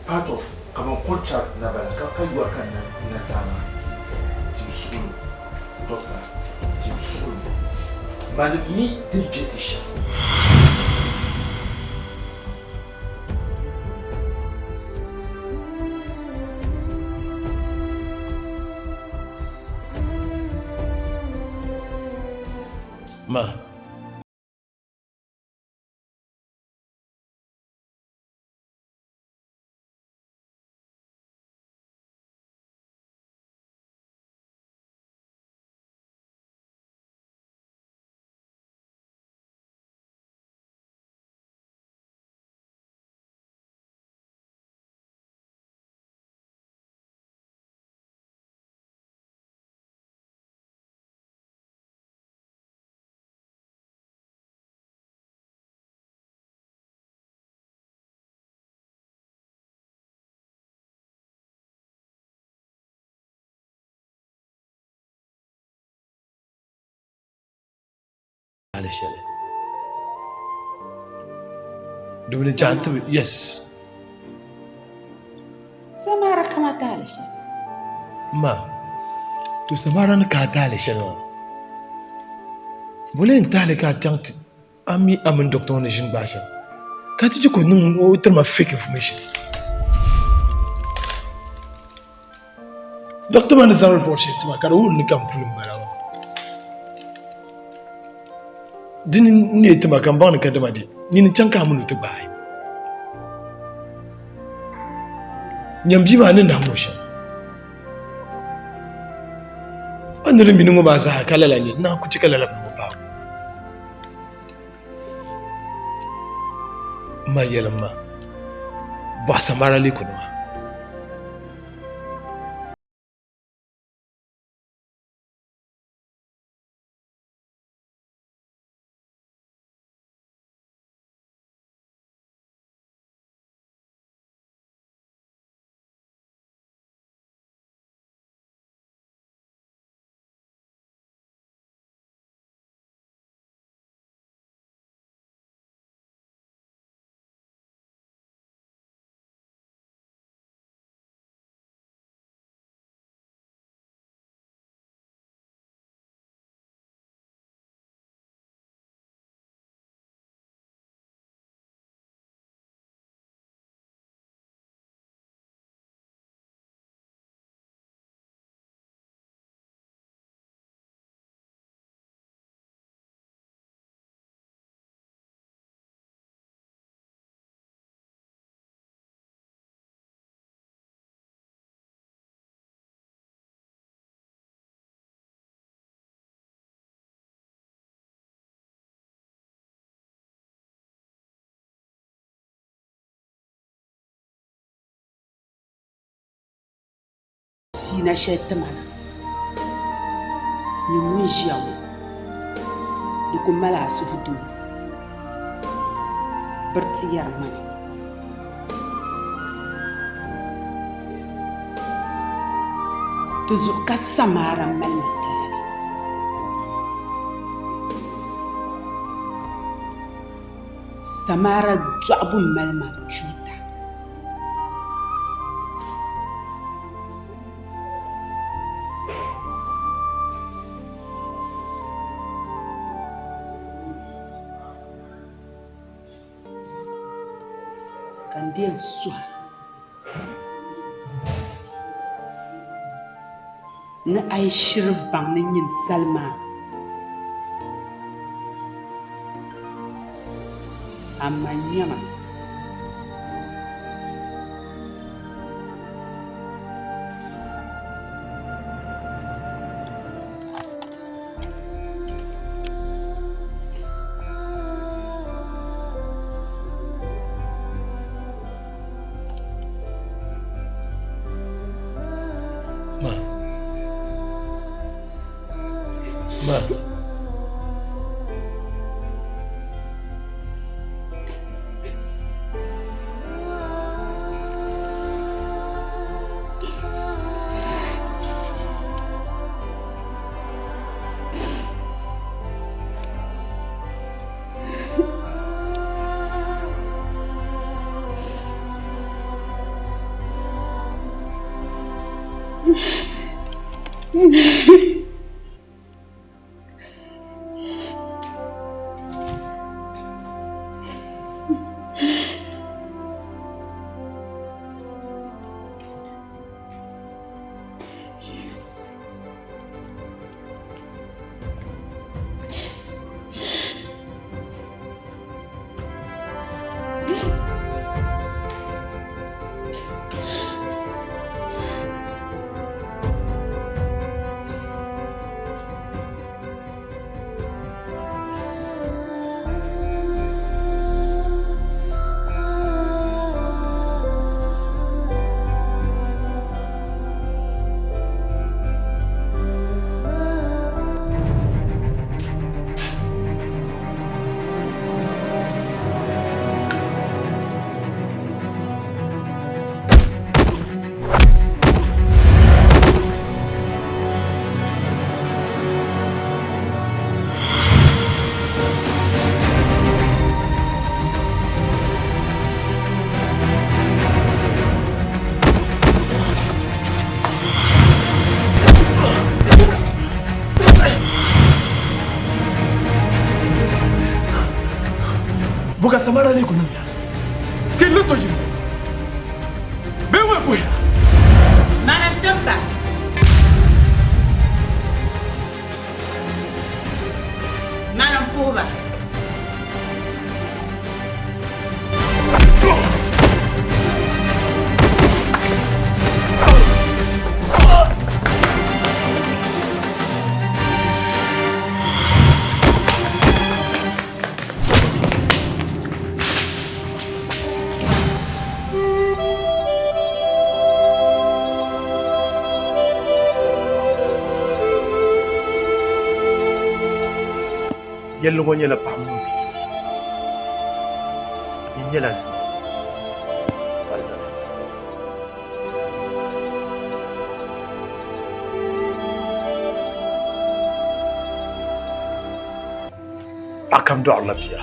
part of kaman contract na bala ka ka yɔri ka n na taai maa tim suɣulo doctor tim suɣulo mani mi din be ti shɛm. Ma. Hali shɛli domin n chaŋ ti bi yes. Samara kama taali shɛli. Ma, to Samara ni ka a taali shɛli maa, bole n taali ka a chaŋ ti a mi a mini doctor ŋɔ ni ʒini gbaai shɛm ka ti chɛ ka o niŋ o tiri ma fake information. Doctor maa ni zaŋ report shɛli ti ma ka di wuhiri ni ka n puli m-bala maa. Dini n-neei ti ma ka m baŋ ni kadama di nyini n-chaŋ ka a mini o ti gbaai. Nyam bia maa ni nahim o shɛm. A ni di mini ŋɔ maa zaa ka lala n-nyɛ, naa ku chɛ ka lala bini ŋɔ paai o. M ma yɛlim ma, bɔhi Samara lee ku niŋ a? Siina shɛli ti ma na, nyin ŋun ʒiya ŋɔ, di ku mali a suhudoo biriti yɛri ŋmani. Di zuɣu ka Samara mali ma taali. Samara dɔɣibu mali ma chuuta. Ka n di yɛn suhi ni a yi shiri baŋ ni nyini sali maa, amaa nyama. Ma. Buka samara le kunim ya. Ke le to jiro. Be we ko ya. Mana timba. Mana puba. Yɛlli ŋɔ nyɛla paɣa mini o bia sunsuuni. Di nyɛla zina alizama. Paɣa kam dɔɣirila bia.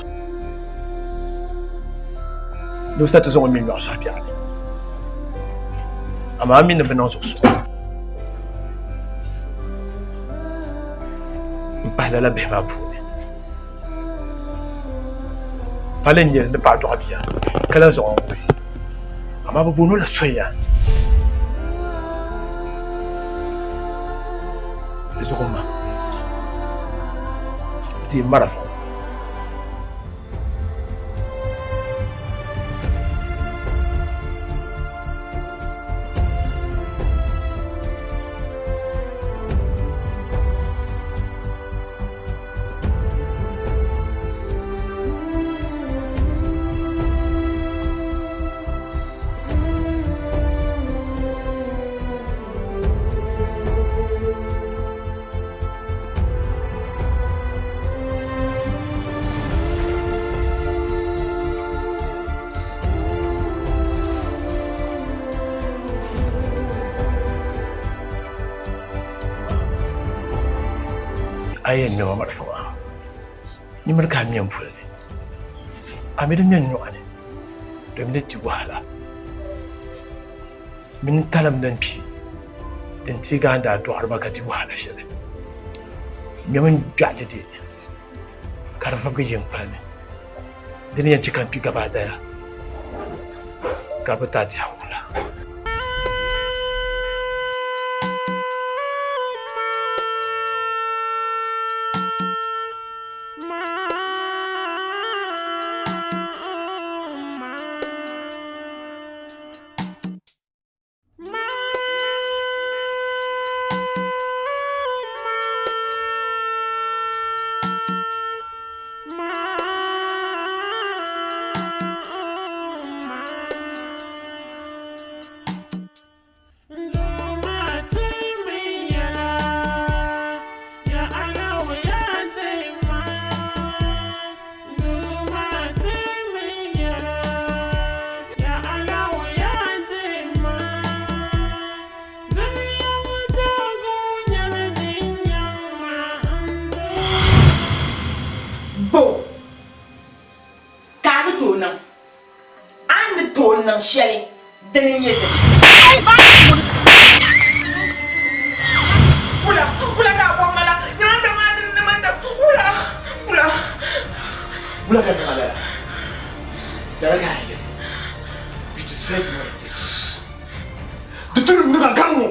Ni o sa ti zaŋ o mi nyɔɣu suhi biɛɣu ni. Amaa a mi ni bi niŋ zuɣusuŋ. M pahi lala bihi maa puuni. Pali n-nyɛ li ni paɣa dɔɣi bia ka lahi zaŋ o n-wuhi. Amaa bɛ booni o la soya. Di zuɣu ma deei marafa ŋɔ. A yɛn ŋmɛma marafa maa nimiri ka a ŋmɛ m puli ni a mi di ŋmɛ n nyɔɣu ni domin di ti wahala mini talim din kpi din teegi a ni daa dɔɣiri ba ka di wahala shɛli ŋmɛmi n gbiɛɣu dɛdɛ ka di vibigi yi n kpali ni di ni yɛn chɛ ka n kpi gabaadaya ka bɛ ti a diɛhigu la. Dini n-nyɛ dini. Wula, wula ka a bɔri ma la? Nyama n zaŋ a dini ni ma chaŋ. Wula, wula. Wula ka niŋ a lala? Lala ka a yɛn yɛli. You deserve more than this. Di tu ni niŋ a gari ŋɔ.